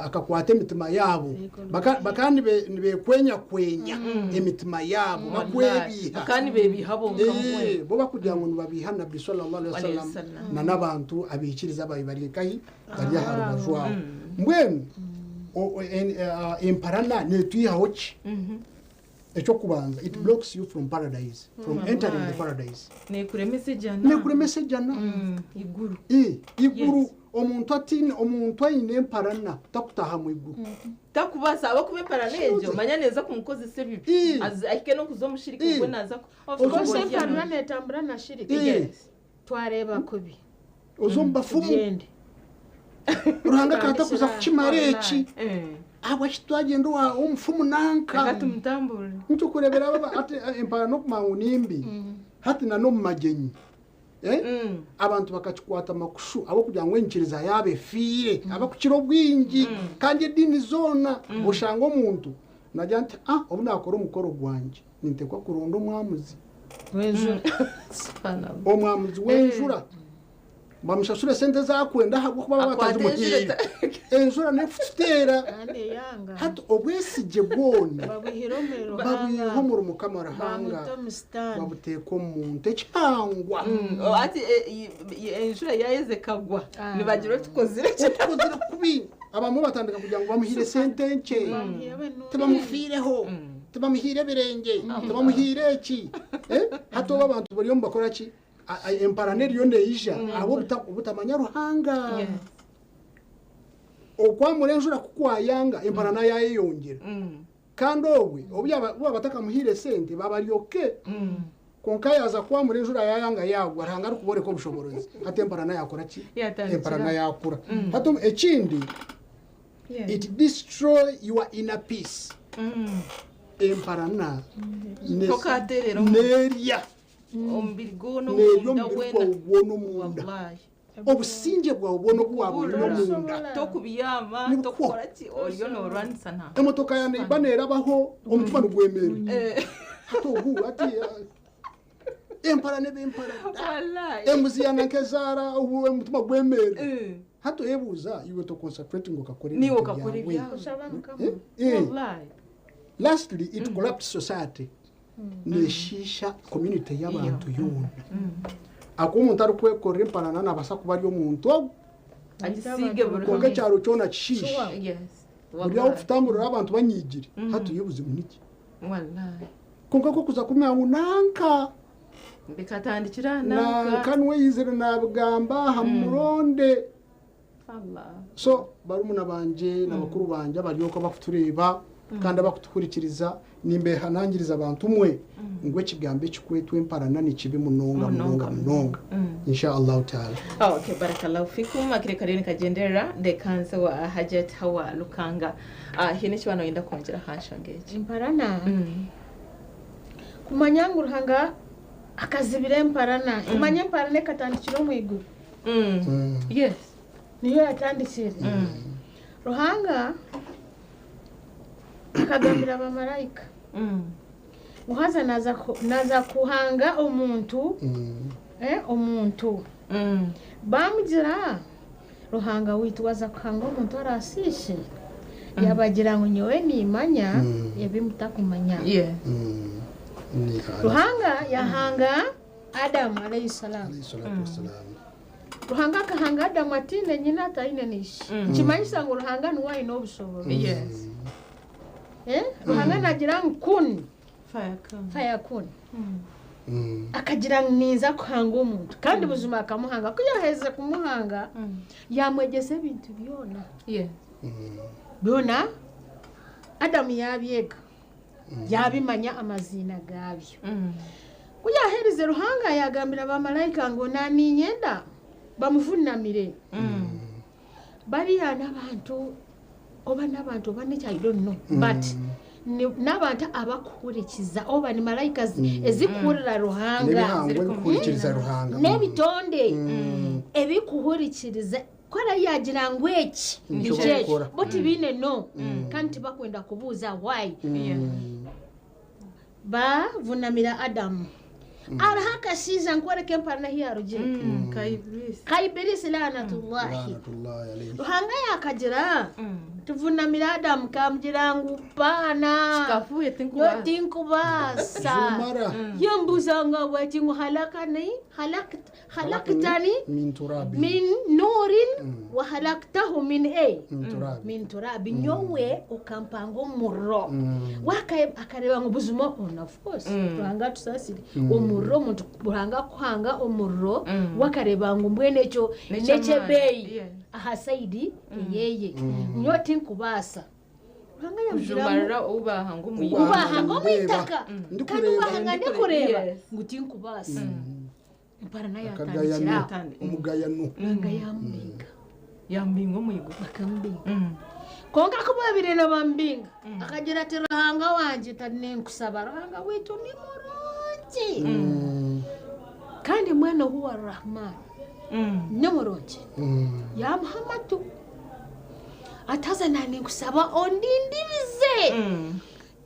akakwata emitima yaabo bakaba nibekwenyakwenya emitima yaabo bakwebiiha. Bakaba nibebiiha bonka mbwenu. Bo bakugira ngu nibabiiha Nabbi sallallahu alaihi wasallam na n'abantu abaikiriza ababaire bari nkahi bari aha rubaju aho. Mbwenu emparana netwihaho ki? Eky'okubanza, it blocks you from paradise, from entering the paradise. Nekuremesa ejana. Nekuremesa ejana. Iguru. Iguru. Omuntu atiine, omuntu aine emparana takutaha mu iguru. Takubaasa, ahabw'okuba emparana egyo manya neeza kumukozesa ebibi. Ahike n'okuza omu shirika obwo naaza ku- Of course emparana netambura na shirika. Twareeba kubi. Oza omu bafumu. Tugyende. Ruhanga akaba atakuza kukimara eki. Ahabwaki twagyenda owa omufumu nanka? Reka tumutamburire. Nikyo kureebera aba hati empara n'okumanya ngu ni mbi, hati na n'omu magyenyi. Abantu bakakikwata makushu ahabw'okugira ngu enyikiriza yaabo efiire, abakukira obwingi kandi ediini zoona oshanga omuntu naagira nti ah obu naakora omukoro gwangye ninteekwa kuronda omwamuzi. W'enjura. Omwamuzi w'enjura. Bamushashure sente ezakwenda ahabw'okuba baba Akwate batazimuhiire. enjura Enjura nekututeera. Kandi eyanga. Hati obwesigye bwona Babwihire omuri babwiha Ruhanga. omuri Mukama Ruhanga. Bamuta omu sitaani. Babuteeka omu muntu ekihangwa. Ati enjura yaheze ekagwa nibagira otukozire ki? Otukozire kubi. Abamwe batandika kugira ngu bamuhiire sente nkye. Tibamufiireho. Tibamuhiire ebirengye. Tibamuhiire eki. Hati obu abantu bariyo nibakora ki? Emparana eriyo neija ahabw'obutamanya Ruhanga. Okwamura enjura ku kwayanga, emparana yayeyongyera. Kandi obwe, obu baba batakamuhiire sente, baba bari okay. Kwonka yaaza kwamura enjura yayanga yaagwa, Ruhanga arikuboreka obushoborozi. Hati emparana yakora ki? Yatandikira. Emparana yakura. Hati ekindi, it destroy your inner peace. Emparana Tokaterera nerya. Omubiri gwona Nerya omunda omubiri wena. gwawe gwona omunda. Wallahi. Obusingye bwawe bwona obu wabwine omunda. Tokubyama, Nibwo. tokukora ki, oriyo norwanisa na. Emotoka ya neiba nerabaho, omutima nigwemerera. Hati ogu, ati, empara neba empara. Wallahi. Embuzi ya nankezaara, obu omutima gwemerera. Hati oyebuuza, iwe to concentrate ngu okakora Niwe ebintu okakora byawe. ebyawe. Oshaba Mukama. Wallahi. Lastly, it corrupts society. Neshiisha community y'abantu yoona. Ahakuba omuntu arikwekorera emparana nabaasa kuba ari omuntu ogu. Agisiige buri Kwonka hamwe. ekyaro kyona kishiishe. Sure. Yes. Buri aho okutamburira abantu banyiigire. Hati oyebuuze ngu niki? Wallahi. Kwonka ku okuza kumanya ngu nanka. Bikatandikira Nanka nanka. niwe yaizire nabigamba aha muronde. Allah. So barumuna bangye na bakuru bangye abaryoka bakutureeba kandi abakutuhurikiriza, nimbehanangiriza abantu mwe ngu ekigambo ekikwetwa emparana ni kibi munonga, munonga, munonga. Insha Allahu taala. Okay, barakallahu fikum. Akire kariyo nikagenderera ndekanze wa Hajat Hawa Lukanga. Hine eki bano yenda kwongyera aha nshonga egi. Emparana. Kumanya ngu Ruhanga akazibira emparana. Kumanya emparana ekatandikira omu iguru. Yes. Niyo yatandikire. Ruhanga akagambira abamaraika. Muhaza naza kuhanga omuntu. Omuntu. Bamugira Ruhanga witu waza kuhanga omuntu arasishe. Yabagira ngu nyowe nimanya ebi mutakumanya. Ruhanga yahanga Adamu alayhi salam. Alayhi salatu wassalam. Ruhanga akahanga Adamu atine nyina ataine nishi. Kimanyisa ngu Ruhanga niwe aine obushoborozi. Ruhanga nagira ngu kun. Fayakun. Fayakun. Akagira ngu ninza kuhanga omuntu. Kandi buzima akamuhanga. Ku yaheze kumuhanga, yamwegyesa ebintu byona. Byona Adamu yabyega. Yabimanya amazina gabyo. Ku yaherize Ruhanga yagambira abamalaika ngu naninyenda bamuvunamire. Bariya n'abantu oba n'abantu oba n'eki, I don't know. But n'abantu abakuhurikiza oba ni malaika ezikuhurira Ruhanga. N'ebihango ebikuhurikiriza Ruhanga. N'ebitonde ebikuhurikiriza. Kora yagira ngu eki, Nikyo nikyo eki. bakukora. Bo tibiine no. Kandi tibakwenda kubuuza why. Bavunamira Adamu. Hariho akashaija nkworeka emparana ahu yarugire. Ka Ibilisi. Ka Ibilisi laanatullahi. Laanatullahi alayhi. Ruhanga yakagira, tuvunamira Adamu kamugira ngu paana. Kikafuuye tinkubaasa. Yo tinkubaasa. Jumara. Yambuza nga bwati ngu halakani, halaktani Min turabi. min nurin wa halaktahu min a. Min turabi. Min turabi. Nyowe okampanga omuriro. Akareba ngu buzima on of course. Ruhanga tusasire. Omuriro omuntu Ruhanga kuhanga omuriro, wakareba ngu mbwene ekyo N'eky'amaani. n'ekyebeeyi. Aha saidi eyeye. Nyowe tinkubaasa. Ruhanga yamugira ngu Kujumarira obahanga omu Ubahanga Ubahanga omu ndeba. itaka. Ndi Kandi kureeba. ubahanga ndi kureeba. Yes. Ngu tinkubaasa. Mpara nayo Akagayano. atandikira aho. Omugayano. Ruhanga yamubinga. Yamubinga omu iguru. Bakamubinga. Kwonka ku babire nibamubinga, akagira ati Ruhanga wangye taninkusaba, Ruhanga waitu ni murungi. Kandi mwene huwa Rahman. Ni murungi. Yamuha amatu. Ataza naninkusaba ondindirize.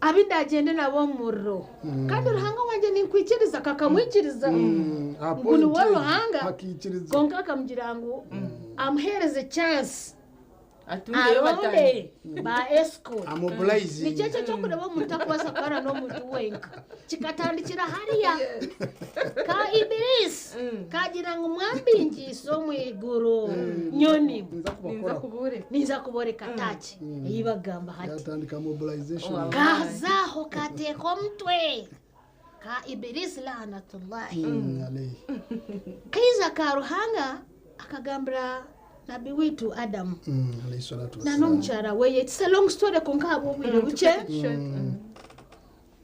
Abi ndagyende nabo omu muriro. Kandi Ruhanga wangye ninkwikiriza, kakamwikiriza ngu niwe Ruhanga, kwonka akamugira ngu amuheereze chance Atungeyo bataahi. aronde ba escort. Amobilizinge. Nikyo ekyo ekyokureeba omuntu akubaasa kuhara n'omuntu wenka. Kikatandikira hariya. Ka Ibirisi kagira ngu mwambingiisa omu iguru nyoni. Ninza Ninza kubakoraho. kubooreka. Ninza kubooreka taaki ei bagamba hati. Yatandika mobilization. Wow. Kaza aho kateeka omutwe. Ka Ibirisi laanatullahi. Alayhi. Kaija ka Ruhanga akagambira nabi witu Adamu. Alayhi salatu Na wassalam. n'omukyara weye. It's a long story kwonka ahabw'obwire bukye.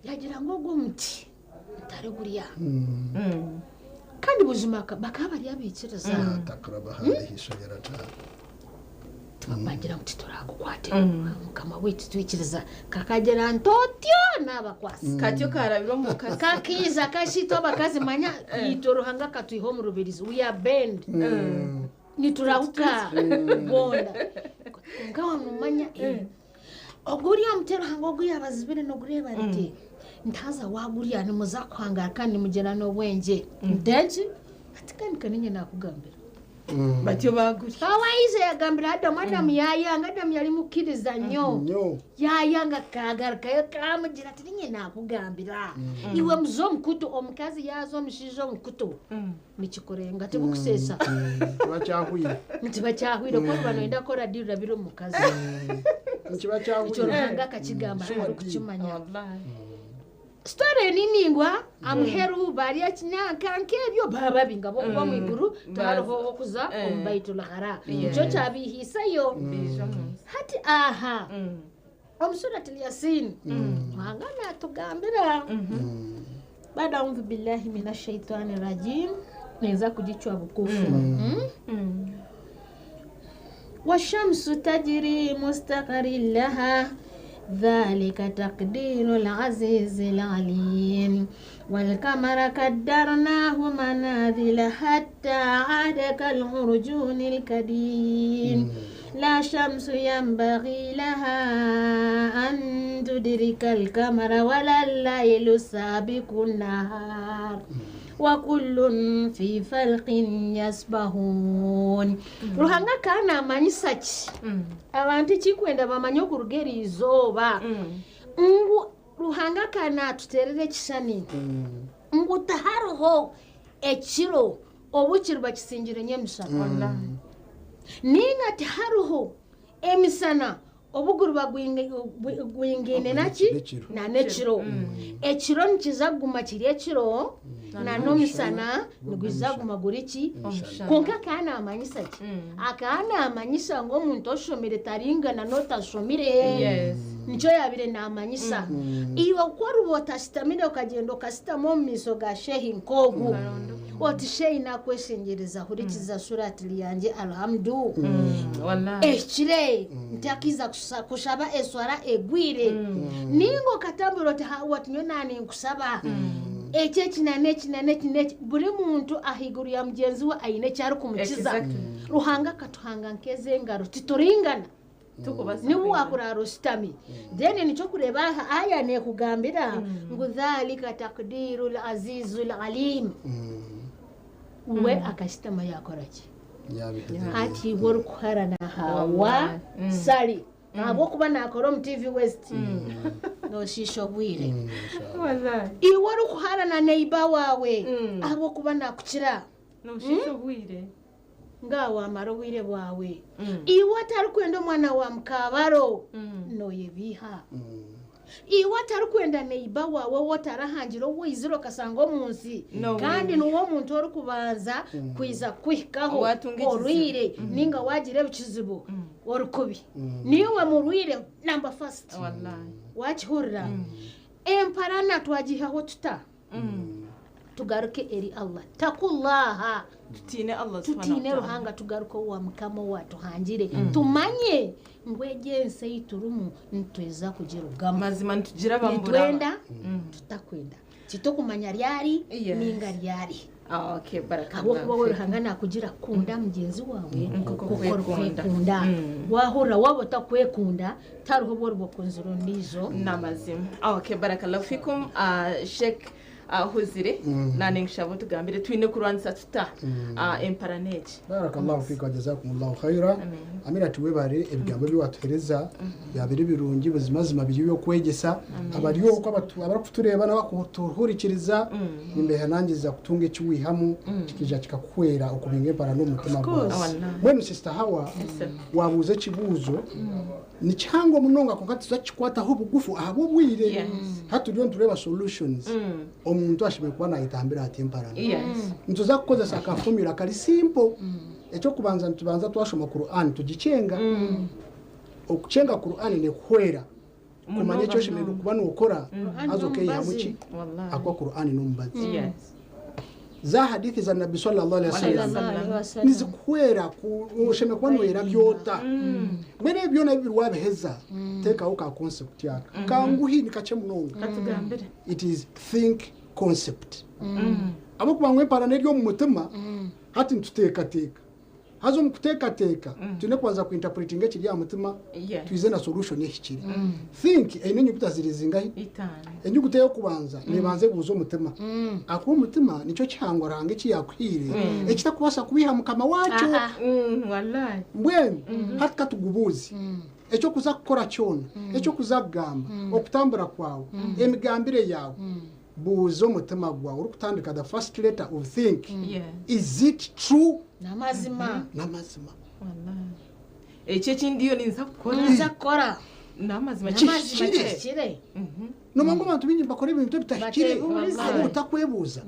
Yagira ngu ogwo omuti mutari gurya. Kandi buzima bakaba bari abaikiriza. La taqraba hadhihi shajarata. Bagira ngu tituragukwate. Mukama waitu twikiriza. Kakagira nti otyo nabakwasa. Katyo karabira omu mukazi. Kakiiza kashitwa abakazi manya itwe Ruhanga akatwiha omu rubirizi. We are bend. Niturahuka bonda. Kwonka wamumanya ogwo uriya muti Ruhanga ogu yabazibire nogureeba nti ntaza wagurya nimuza kuhangara kandi nimugira n'obwengye. Ntenki? Ati kandi kaninye nakugambira. Batyo bagurya. Kawayize yagambira Adamu, Adamu yayanga, Adamu yali mukkiriza nnyo. Nnyo. Yayanga kagarukayo kamugira ati ninye nakugambira. Iwe muze omukutu, omukazi yaza omushaija omukutu. Nikikurenga tibukuseesa. Kiba kyahwire. Kiba kyahwire kuba oba noyenda kukora deal orabire omu mukazi. Kiba kyahwire. Ekyo Ruhanga akakigamba arikukimanya. Wallahi. Story ni ningwa amuheru bari ekinyanka nk'ebyo baba babinga bokuba omu iguru tihariho okuza omu Baitul Ghara. Nikyo kyabihiiseyo. Bija omu nsi. Hati aha omu Surati Yasin Ruhanga natugambira bada audhu billahi minash shaitani rajim, ninza kugicwa bukufu. Washamsu tajri mustaqarrin laha dhalika taqdiru al-azizi al-alim wal-qamara qaddarnahu manazila hatta aada kal-urjuni al-qadim la shamsu yanbaghi laha an tudrika al-qamara wala al-laylu sabiqu an-nahar wa kullun fi falqin yasbahun. Ruhanga kana amanyisa ki? Abantu kikwenda bamanye okuruga erizooba. Ngu Ruhanga kana atuterere ekishushani. Ngu tihariho ekiro obu kiriba kisingire nyemisana. Wallahi. Ninga tihariho emisana obu guriba gwingaine naki? N'ekiro. Na n'ekiro. Ekiro nikiza kuguma kiri ekiro, na n'omusana nigwiza kuguma guri ki? Omushana. Kwonka akaba naamanyisa ki? Akaba naamanyisa ngu omuntu oshomire taringana n'otashomire. Nikyo yaabire naamanyisa. Iwe ku oriba otashitamire okagyenda okashitama omu maisho ga shehi nk'ogu. Oti shehi nakweshengyereza hurikiza surati yangye alhamdu. Wallahi. Ehikire ntakiza kushaba eswara egwire. Ninga okatambura oti ha wati nyowe naninkusaba. Eki eki na n'eki na n'eki n'eki buri muntu ahaiguru ya mugyenzi we aine eki arikumukiza. Ruhanga akatuhanga nk'ez'engaro tituringana. Tukubasa Niwe kwingana. wakurara oshutami. Then nikyo kureeba aha aya neekugambira ngu dhalika taqdiru al-azizu al-alim. We akashitama yakora ki? Yabiheze. Hati iwe orikuharana hawa Wallahi. sari. Ahabw'okuba naakora omu TV West. Nooshiisha obwire. Inshallah. Wallahi. Iwe orikuharana neiba waawe ahabw'okuba naakukira. Nooshiisha obwire. Nga wamara obwire bwawe. Iwe atarikwenda omwana wa mukabaro noyebiiha. Iwe atarikwenda neiba waawe wotarahangira owaizire okasanga omu nsi. No Kandi way. niwe omuntu orikubanza kwiza kuhikaho Watunga ekizibu. orwire ninga wagira ebikizibu orikubi. Niwe murwire number first. Wallahi. Wakihurira. Emparana twagihaho tuta. Tugaruke eri Allah. Takullaha. Tutiine Allah subhanahu Tutiine wa ta'ala. Ruhanga tugaruke owa Mukama owatuhangire. Tumanye ngu egi ensi ei turimu nitweza kugirugamu. Mazima nitugira bambura. Nitwenda tutakwenda. Titukumanya ryari Yes. ninga ryari. Ah, okay, barakallahu Ahabw'okuba we fik. Ruhanga nakugira kunda mugyenzi waawe Nk'oku nk'oku okwekunda. orikwekunda. Wahurira waaba otakwekunda, tihariho obu oriba okunzire ondiijo. N'amazima. Okay, barakallahu fikum. Sheikh Huzire, naanye nkushaba otugambire twine kurwanisa tuta emparana egi? Barakallahu fiika wa jazakumullahu khaira. Amina ati webare ebigambo ebi watuhereza byabire birungi buzimazima biri ebyokwegyesa abari okwo abarikutureeba n'abakutuhurikiriza nimbehanangiriza kutunga eki wihamu kikaija kikakuhwera okubinga emparana omu mutima gwawe. Mbwenu Sister Hawa wabuuza ekibuuzo Ni kihango munonga kwonka tituza kukikwataho bugufu ahabw'obwire. Hati turiyo nitureeba solutions. Omuntu ashemereire kuba nayetambira ata emparana. Nituza kukozesa aka formula kari simple. Eky'okubanza nitubanza twashoma Quran tugikyenga. Okukyenga Quran nekuhwera kumanya eki oshemereire kuba nokora haza okeyihamu ki? Ahakuba Quran n'omubazi. Za hadithi za Nabbi swallallahu alaihi wasallam nizikuhwera ku oshemereire kuba noyerabya ota. Mbwenu ebi byona bibiri wabiheza teekaho ka concept aka kanguhi nikakye munonga. Katugambire. It is think concept. Ahabw'okuba ngu emparana eri omu mutima hati nituteekateeka. Haza omu kuteekateeka, twine kubanza ku interpretinga ekiri aha mutima twize na solution ehikire. Think eine enyuguta ziri zingahi? Enyuguta ey'okubanza neebanza ebuuza omutima. Ahakuba omutima nikyo kihangwa Ruhanga eki yaakuhaire ekitakubaasa kubiiha mukama waakyo. Mbwenu hati ka tugubuuze. Eky'okuza kukora kyona, eky'okuza kugamba, okutambura kwawe, emigambire yaawe, Buuza omutima gwawe orikutandika the first letter of think, is it true? N'amazima. N'amazima. Eki eki ndiyo ninza kukora. Ninza kukora. N'amazima N'amazima kihikire. kihikire. Nomanya ngu abantu baingi nibakora ebintu ebitahikire Bateebuurize. ahabw'obutakwebuuza.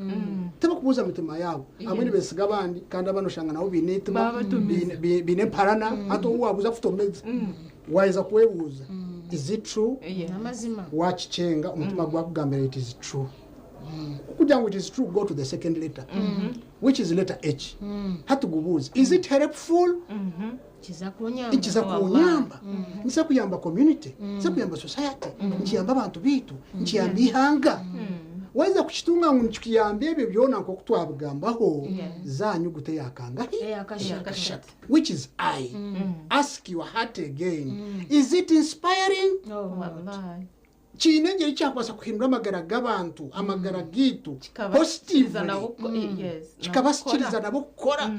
Tibarikubuuza mitima yaabo. Abamwe nibeesiga abandi kandi abandi oshanga nabo baine eitima, Baabatumiza. baine emparana. Hati ou waabuuza akutomeze. Waaheza kwebuuza, is it true? N'amazima. Waakikyenga, omutima gwakugambira it is true. Ku kugira ngu it is true, go to the second letter, which is letter H. Hati gubuuze, is it helpful? Nikiza kunyamba. Nikiza kunyamba. Nikiza kuyamba community, nikiza kuyamba society, nikiyamba abantu baitu, nikiyamba eihanga. Waaheza kukitunga ngu nikikuyamba ebyo byona nk'oku twabigambaho, za aha nyuguta eya kangahi? Eyakashatu. Which is I. Ask your heart again. Is it inspiring? Wallahi. Kiine engyeri kyakubaasa kuhindura amagara g'abantu, amagara gaitu Kikabasikiriza positively? nabo yes, nabo Kikabasikiriza kukora. nabo kukora.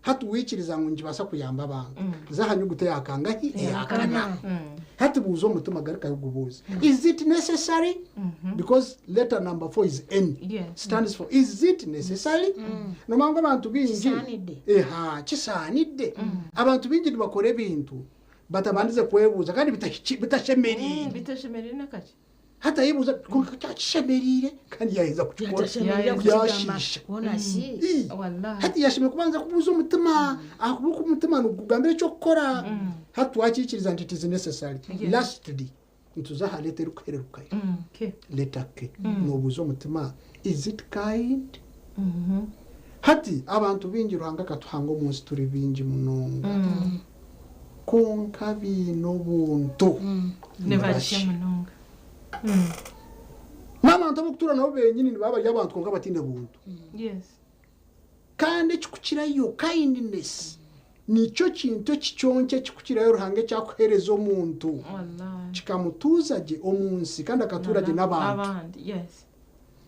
Hati waikiriza ngu nikibaasa kuyamba abantu, za aha nyuguta eya kangahi? Eyakana. Hati buuza omutima garukayo ogubuuze. Is it necessary? Because letter number 4 is N. Stands for is it necessary? Nomanya ngu abantu baingi Kisaanidde. Eha, kisaanidde. Abantu baingi nibakora ebintu batabandize kwebuuza kandi bitashemereire. Bitashemereire nakakye. Hati ayebuuza ati, kwonka kyaba kishemereire kandi yaaheza kukikora Yatashemereire kukigamba. yashiisha. Hoona shi. Ii. Wallahi. Hati yashemereire kubanza kubuuza omutima ahakuba oku omutima nigukugambira eky'okukora. Hati twakiikiriza nti it is necessary. Lastly, nituza aha letter erikuhererukayo. K. Letter K. Noobuuza omutima, is it kind? Hati abantu baingi Ruhanga akatuhanga omu nsi turi baingi munonga. Kwonka baine obuntu. Ni bakye munonga. N'abantu abarikutuura nabo benyini nibaba bari abantu kwonka bataine buntu. Kandi ekirikukirayo, kindness, nikyo kintu ekiconco ekirikukirayo Ruhanga eki arikuheereza omuntu. Kikamutuuza gye omu nsi kandi akatuura gye n'abantu.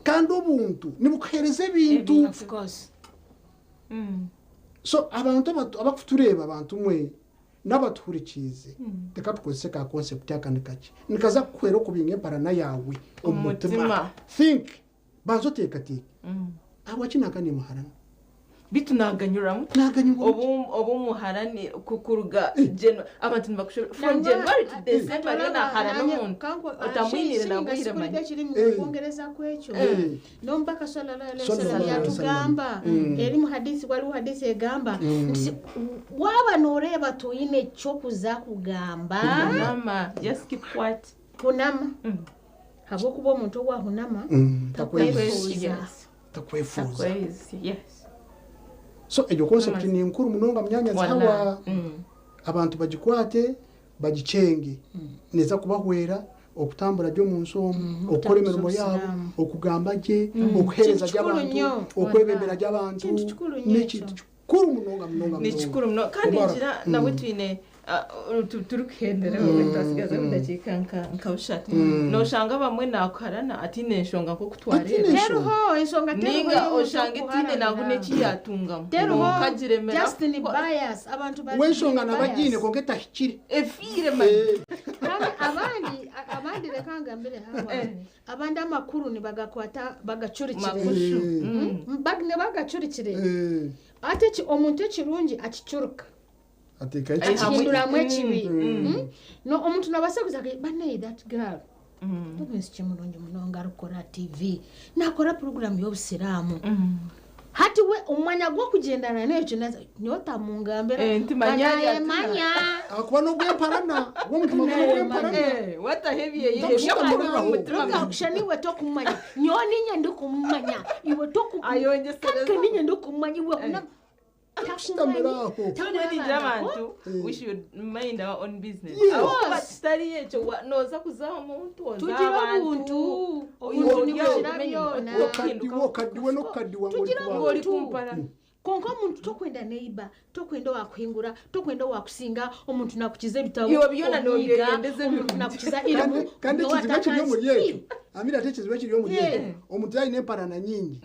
Kandi obuntu nibukuheereza ebintu. So abantu abakutureeba bantu mwe n'abatuhurikiize reka tukozese ka concept aka ni kakye. Nikaza kukuhwera okubinga emparana yaawe omu mutima. Think, banza oteekateeke. Ahabwaki nanka nimuharana? Beitu naaganyurwamu Naaganyurwamu ki? Obu obu muharani ku kuruga Janu abantu nibakushobera from January to December ariyo naaharana omuntu otamwiniire naaguhire manya. Ekiri mukwongereza kwekyo n'omubaka sallallahu alaihi wasallam yatugamba eri mu hadisi waliwo hadisi egamba nti waaba noreeba toine kyokuza kugamba Hunama just keep quiet. Hunama habwokuba omuntu owahunama takwefuuza. Takwefuuza. So egyo concept ni nkuru munonga munyaanyazi Hawa. Abantu bagikwate bagikyenge. Neeza kubahwera Okutambura gye omu nsi omu, okukora okutambuza emirimo yaabo, obusiraamu. okugamba gye, okuheereza Kintu gye kikuru abantu, nnyo. okwebembera gye abantu, Kintu kikuru nnyo n'ekintu ekyo. kikuru munonga munonga Ni munonga. kikuru munonga kandi Mubarak. ngira nabwe twine turikuhendera twasigaza edakiika nka bushatu, noshanga bamwe nakuharana atiine enshonga nk'oku Atiine twareeba. Teruho enshonga, teruho Ninga y'omuntu oshanga etiine nangu okuharanira. n'ekiyatungamu Teruho kagiremera. Justin bias, abantu bari W'enshonga bias. nabagiine kwonka etahikire. Efiire mani. Kandi abandi reka ngambire hawa, abandi amakuru nibagakwata bagacurikire. Makushu. Nibagacurikire ate omuntu ekirungi akicuruka Ateeka Ai, hamwe- akihinduramu ekibi. No omuntu nabaasa kuza banaye, that girl omwishiki mulungi munonga, arikukora TV, nakora poroguramu y'obusiraamu. Hati we omwanya gw'okugyendana n'ekyo niwe otamungambira. Eh, nti manya ari ati- Manya. Akuba n'obwemparana bw'omutima gw'obwemparana. Watahebye. Takushitamuriraho. Rukakusha niwe tokumanya, nyowe ninye ndikumumanya, iwe Ayongesereza. kake ninye ndikumumanya iwe kuna Takushitamiraho. Ningira abantu, we should mind our own business. Yes. Aho kitari ekyo noza kuzaho omuntu oza Tugire abantu. obuntu, obuntu nibukira byona. Okaddiwa, okaddiwe n'okukaddiwa ng'oli Tugira kubanga. Ng'oli obuntu. kumpara. Konka omuntu tokwenda neiba, tokwenda owakuhingura, tokwenda owakusinga, omuntu nakukiza ebitabo, Iwe byona obiiga, nobyeyendeza omuntu ebirungi. nakukiza Kandi irimu. kandi ekizibu ekiri omuri ekyo, Amira, ate ekizibu ekiri omuri Yeah. ekyo, omuntu yayine emparana nyingi,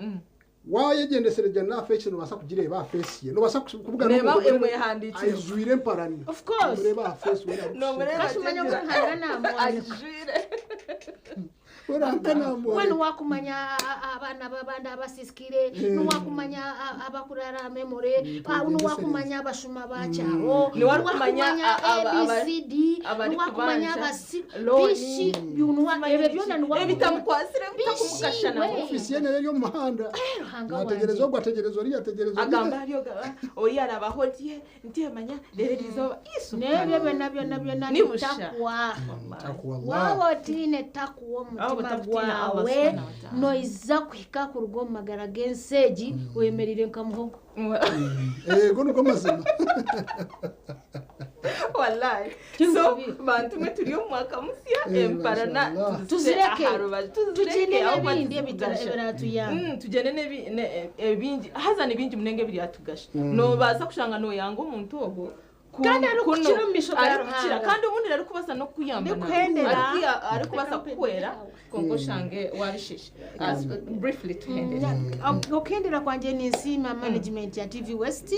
wayegendesereje na face, nobaasa kugireeba aha face ye, nobaasa kuvuga Reba n'omuntu emwehandiikire. aijwire emparana. Of course. Omureba aha face wena Nomureba. Kashumanya ngu Ruhanga namwanika. Ajwire. Ruhanga We namwoleka. niwakumanya abaana babandi abasisikire, niwakumanya abakurara memore, niwakumanya abashuma bakyaro, Niwakumanya abcd, abari niwakumanya kubanja, abasi loan. bishi ebyo byona Ebitamukwasire bitakumugashana. Bishi, we. Ofiisi ye nayo eri omu muhanda. Ruhanga Nategereza wanje. ogwo, ategereza oriya, ategereza oriya. Agamba ariyo ori arabaho rye ntemanya rero eriizooba isu. N'ebyo byona byona byona Ni busha. takwa. Takwa Allah. Waaba otiine takuwa Waaba omutima otakutiina Allah gwawe, subhanahu wa ta'ala. noiza kuhika kuruga omu magara g'ensi egi oyemereire nka muhogo. Ego niko mazima. Wallahi, so bantu mwe turi omu mwaka musya, emparana mashallah. Tuzireke. aha rubaju, tuzireke Tugende ahubwo n'ebindi tuzikugasha. ebiratuyamba. Tugende ebingi, haza nibingi munenga ebiryatugasha. Nobaasa kushanga noyanga omuntu ogwo Kandi arikukira omu maisho ga arikukira. Ruhanga. Kandi obundi arikubaasa n'okukuyamba nawe. Ndikuhendera. Arikubaasa kukuhwera, konka oshange wabishisha. Briefly tuhendere. Okuhendera kwanje, ninsiima management ya TV West,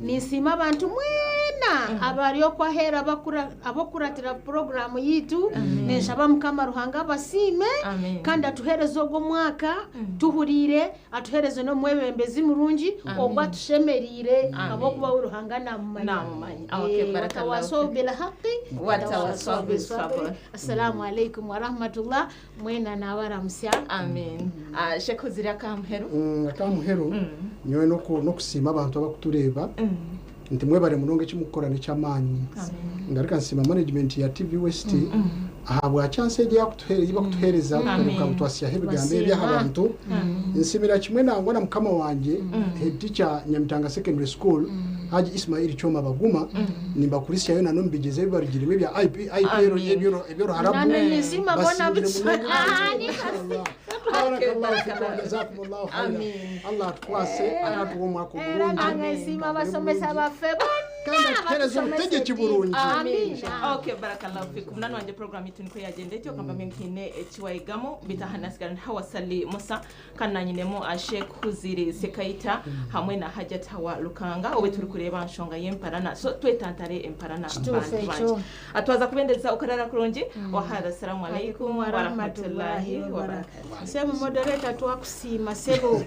ninsiima abantu mwena abari okwahera abakuratira poroguramu yitu. Ninshaba Mukama Ruhanga abasiime. Amen. Kandi atuhereze ogwo mwaka tuhuriire, atuhereze n'omwebembezi murungi ogwo atushemerire, ahabwokuba Ruhanga namumanya. Namumanya. Okay, barakallahu Watawasau bilhaqi. Watawasau bisabr. Assalamu alaikum warahmatullah, mwena nabaramusya. Amen. Sheikh Huziri, akamuheru. Akamuheru nyowe n'okusiima abantu abakutureeba nti mwebare munonga, ekimukukora nekyamaani. Ngarika nsiima management ya TV West ahabwa chance egi bakutuhereza tukarebuka ngu twasyaho ebigambo Basiima. ebyaha abantu. Nsimira kimwe nangwa na mukama wanje, head teacher Nyamitanga Secondary School, Haji Ismail Choma Baguma, nimbakurisyayo nano mubigeze ebibarugiremu ebya IP IPR ebyoruharabu. Nane ninsiima bona. Basingire munonga. Ah, ni- Inshallah. Barakallahu fikum wa jazakumullahu khairan. Amin. Allah atukwase atuwa omwaka Era omulungi. nange nsiima abasomesa baffe Kandi bonna atuhereze abatusomesa obutegeki eddiini. burungi. Amina. Okay, barakallahu fikum. Munani wanje, program yitu niko yagenda etyo, kamba mwenkine ekiwayigamu bitahanasigara Hawasali Musa, kandi nanyinemu Sheikh Huziri Sekaita hamwe na Hajat Hawa Lukanga, owe turi kureba nshonga y'emparana. So twetantare emparana, Kituufu bantu ekyo. banje. Atwaza kubendeza ukarara kurungi wahada. Assalamu alaikum warahmatullahi wabarakatuh. Sebo moderator, twakusiima sebo.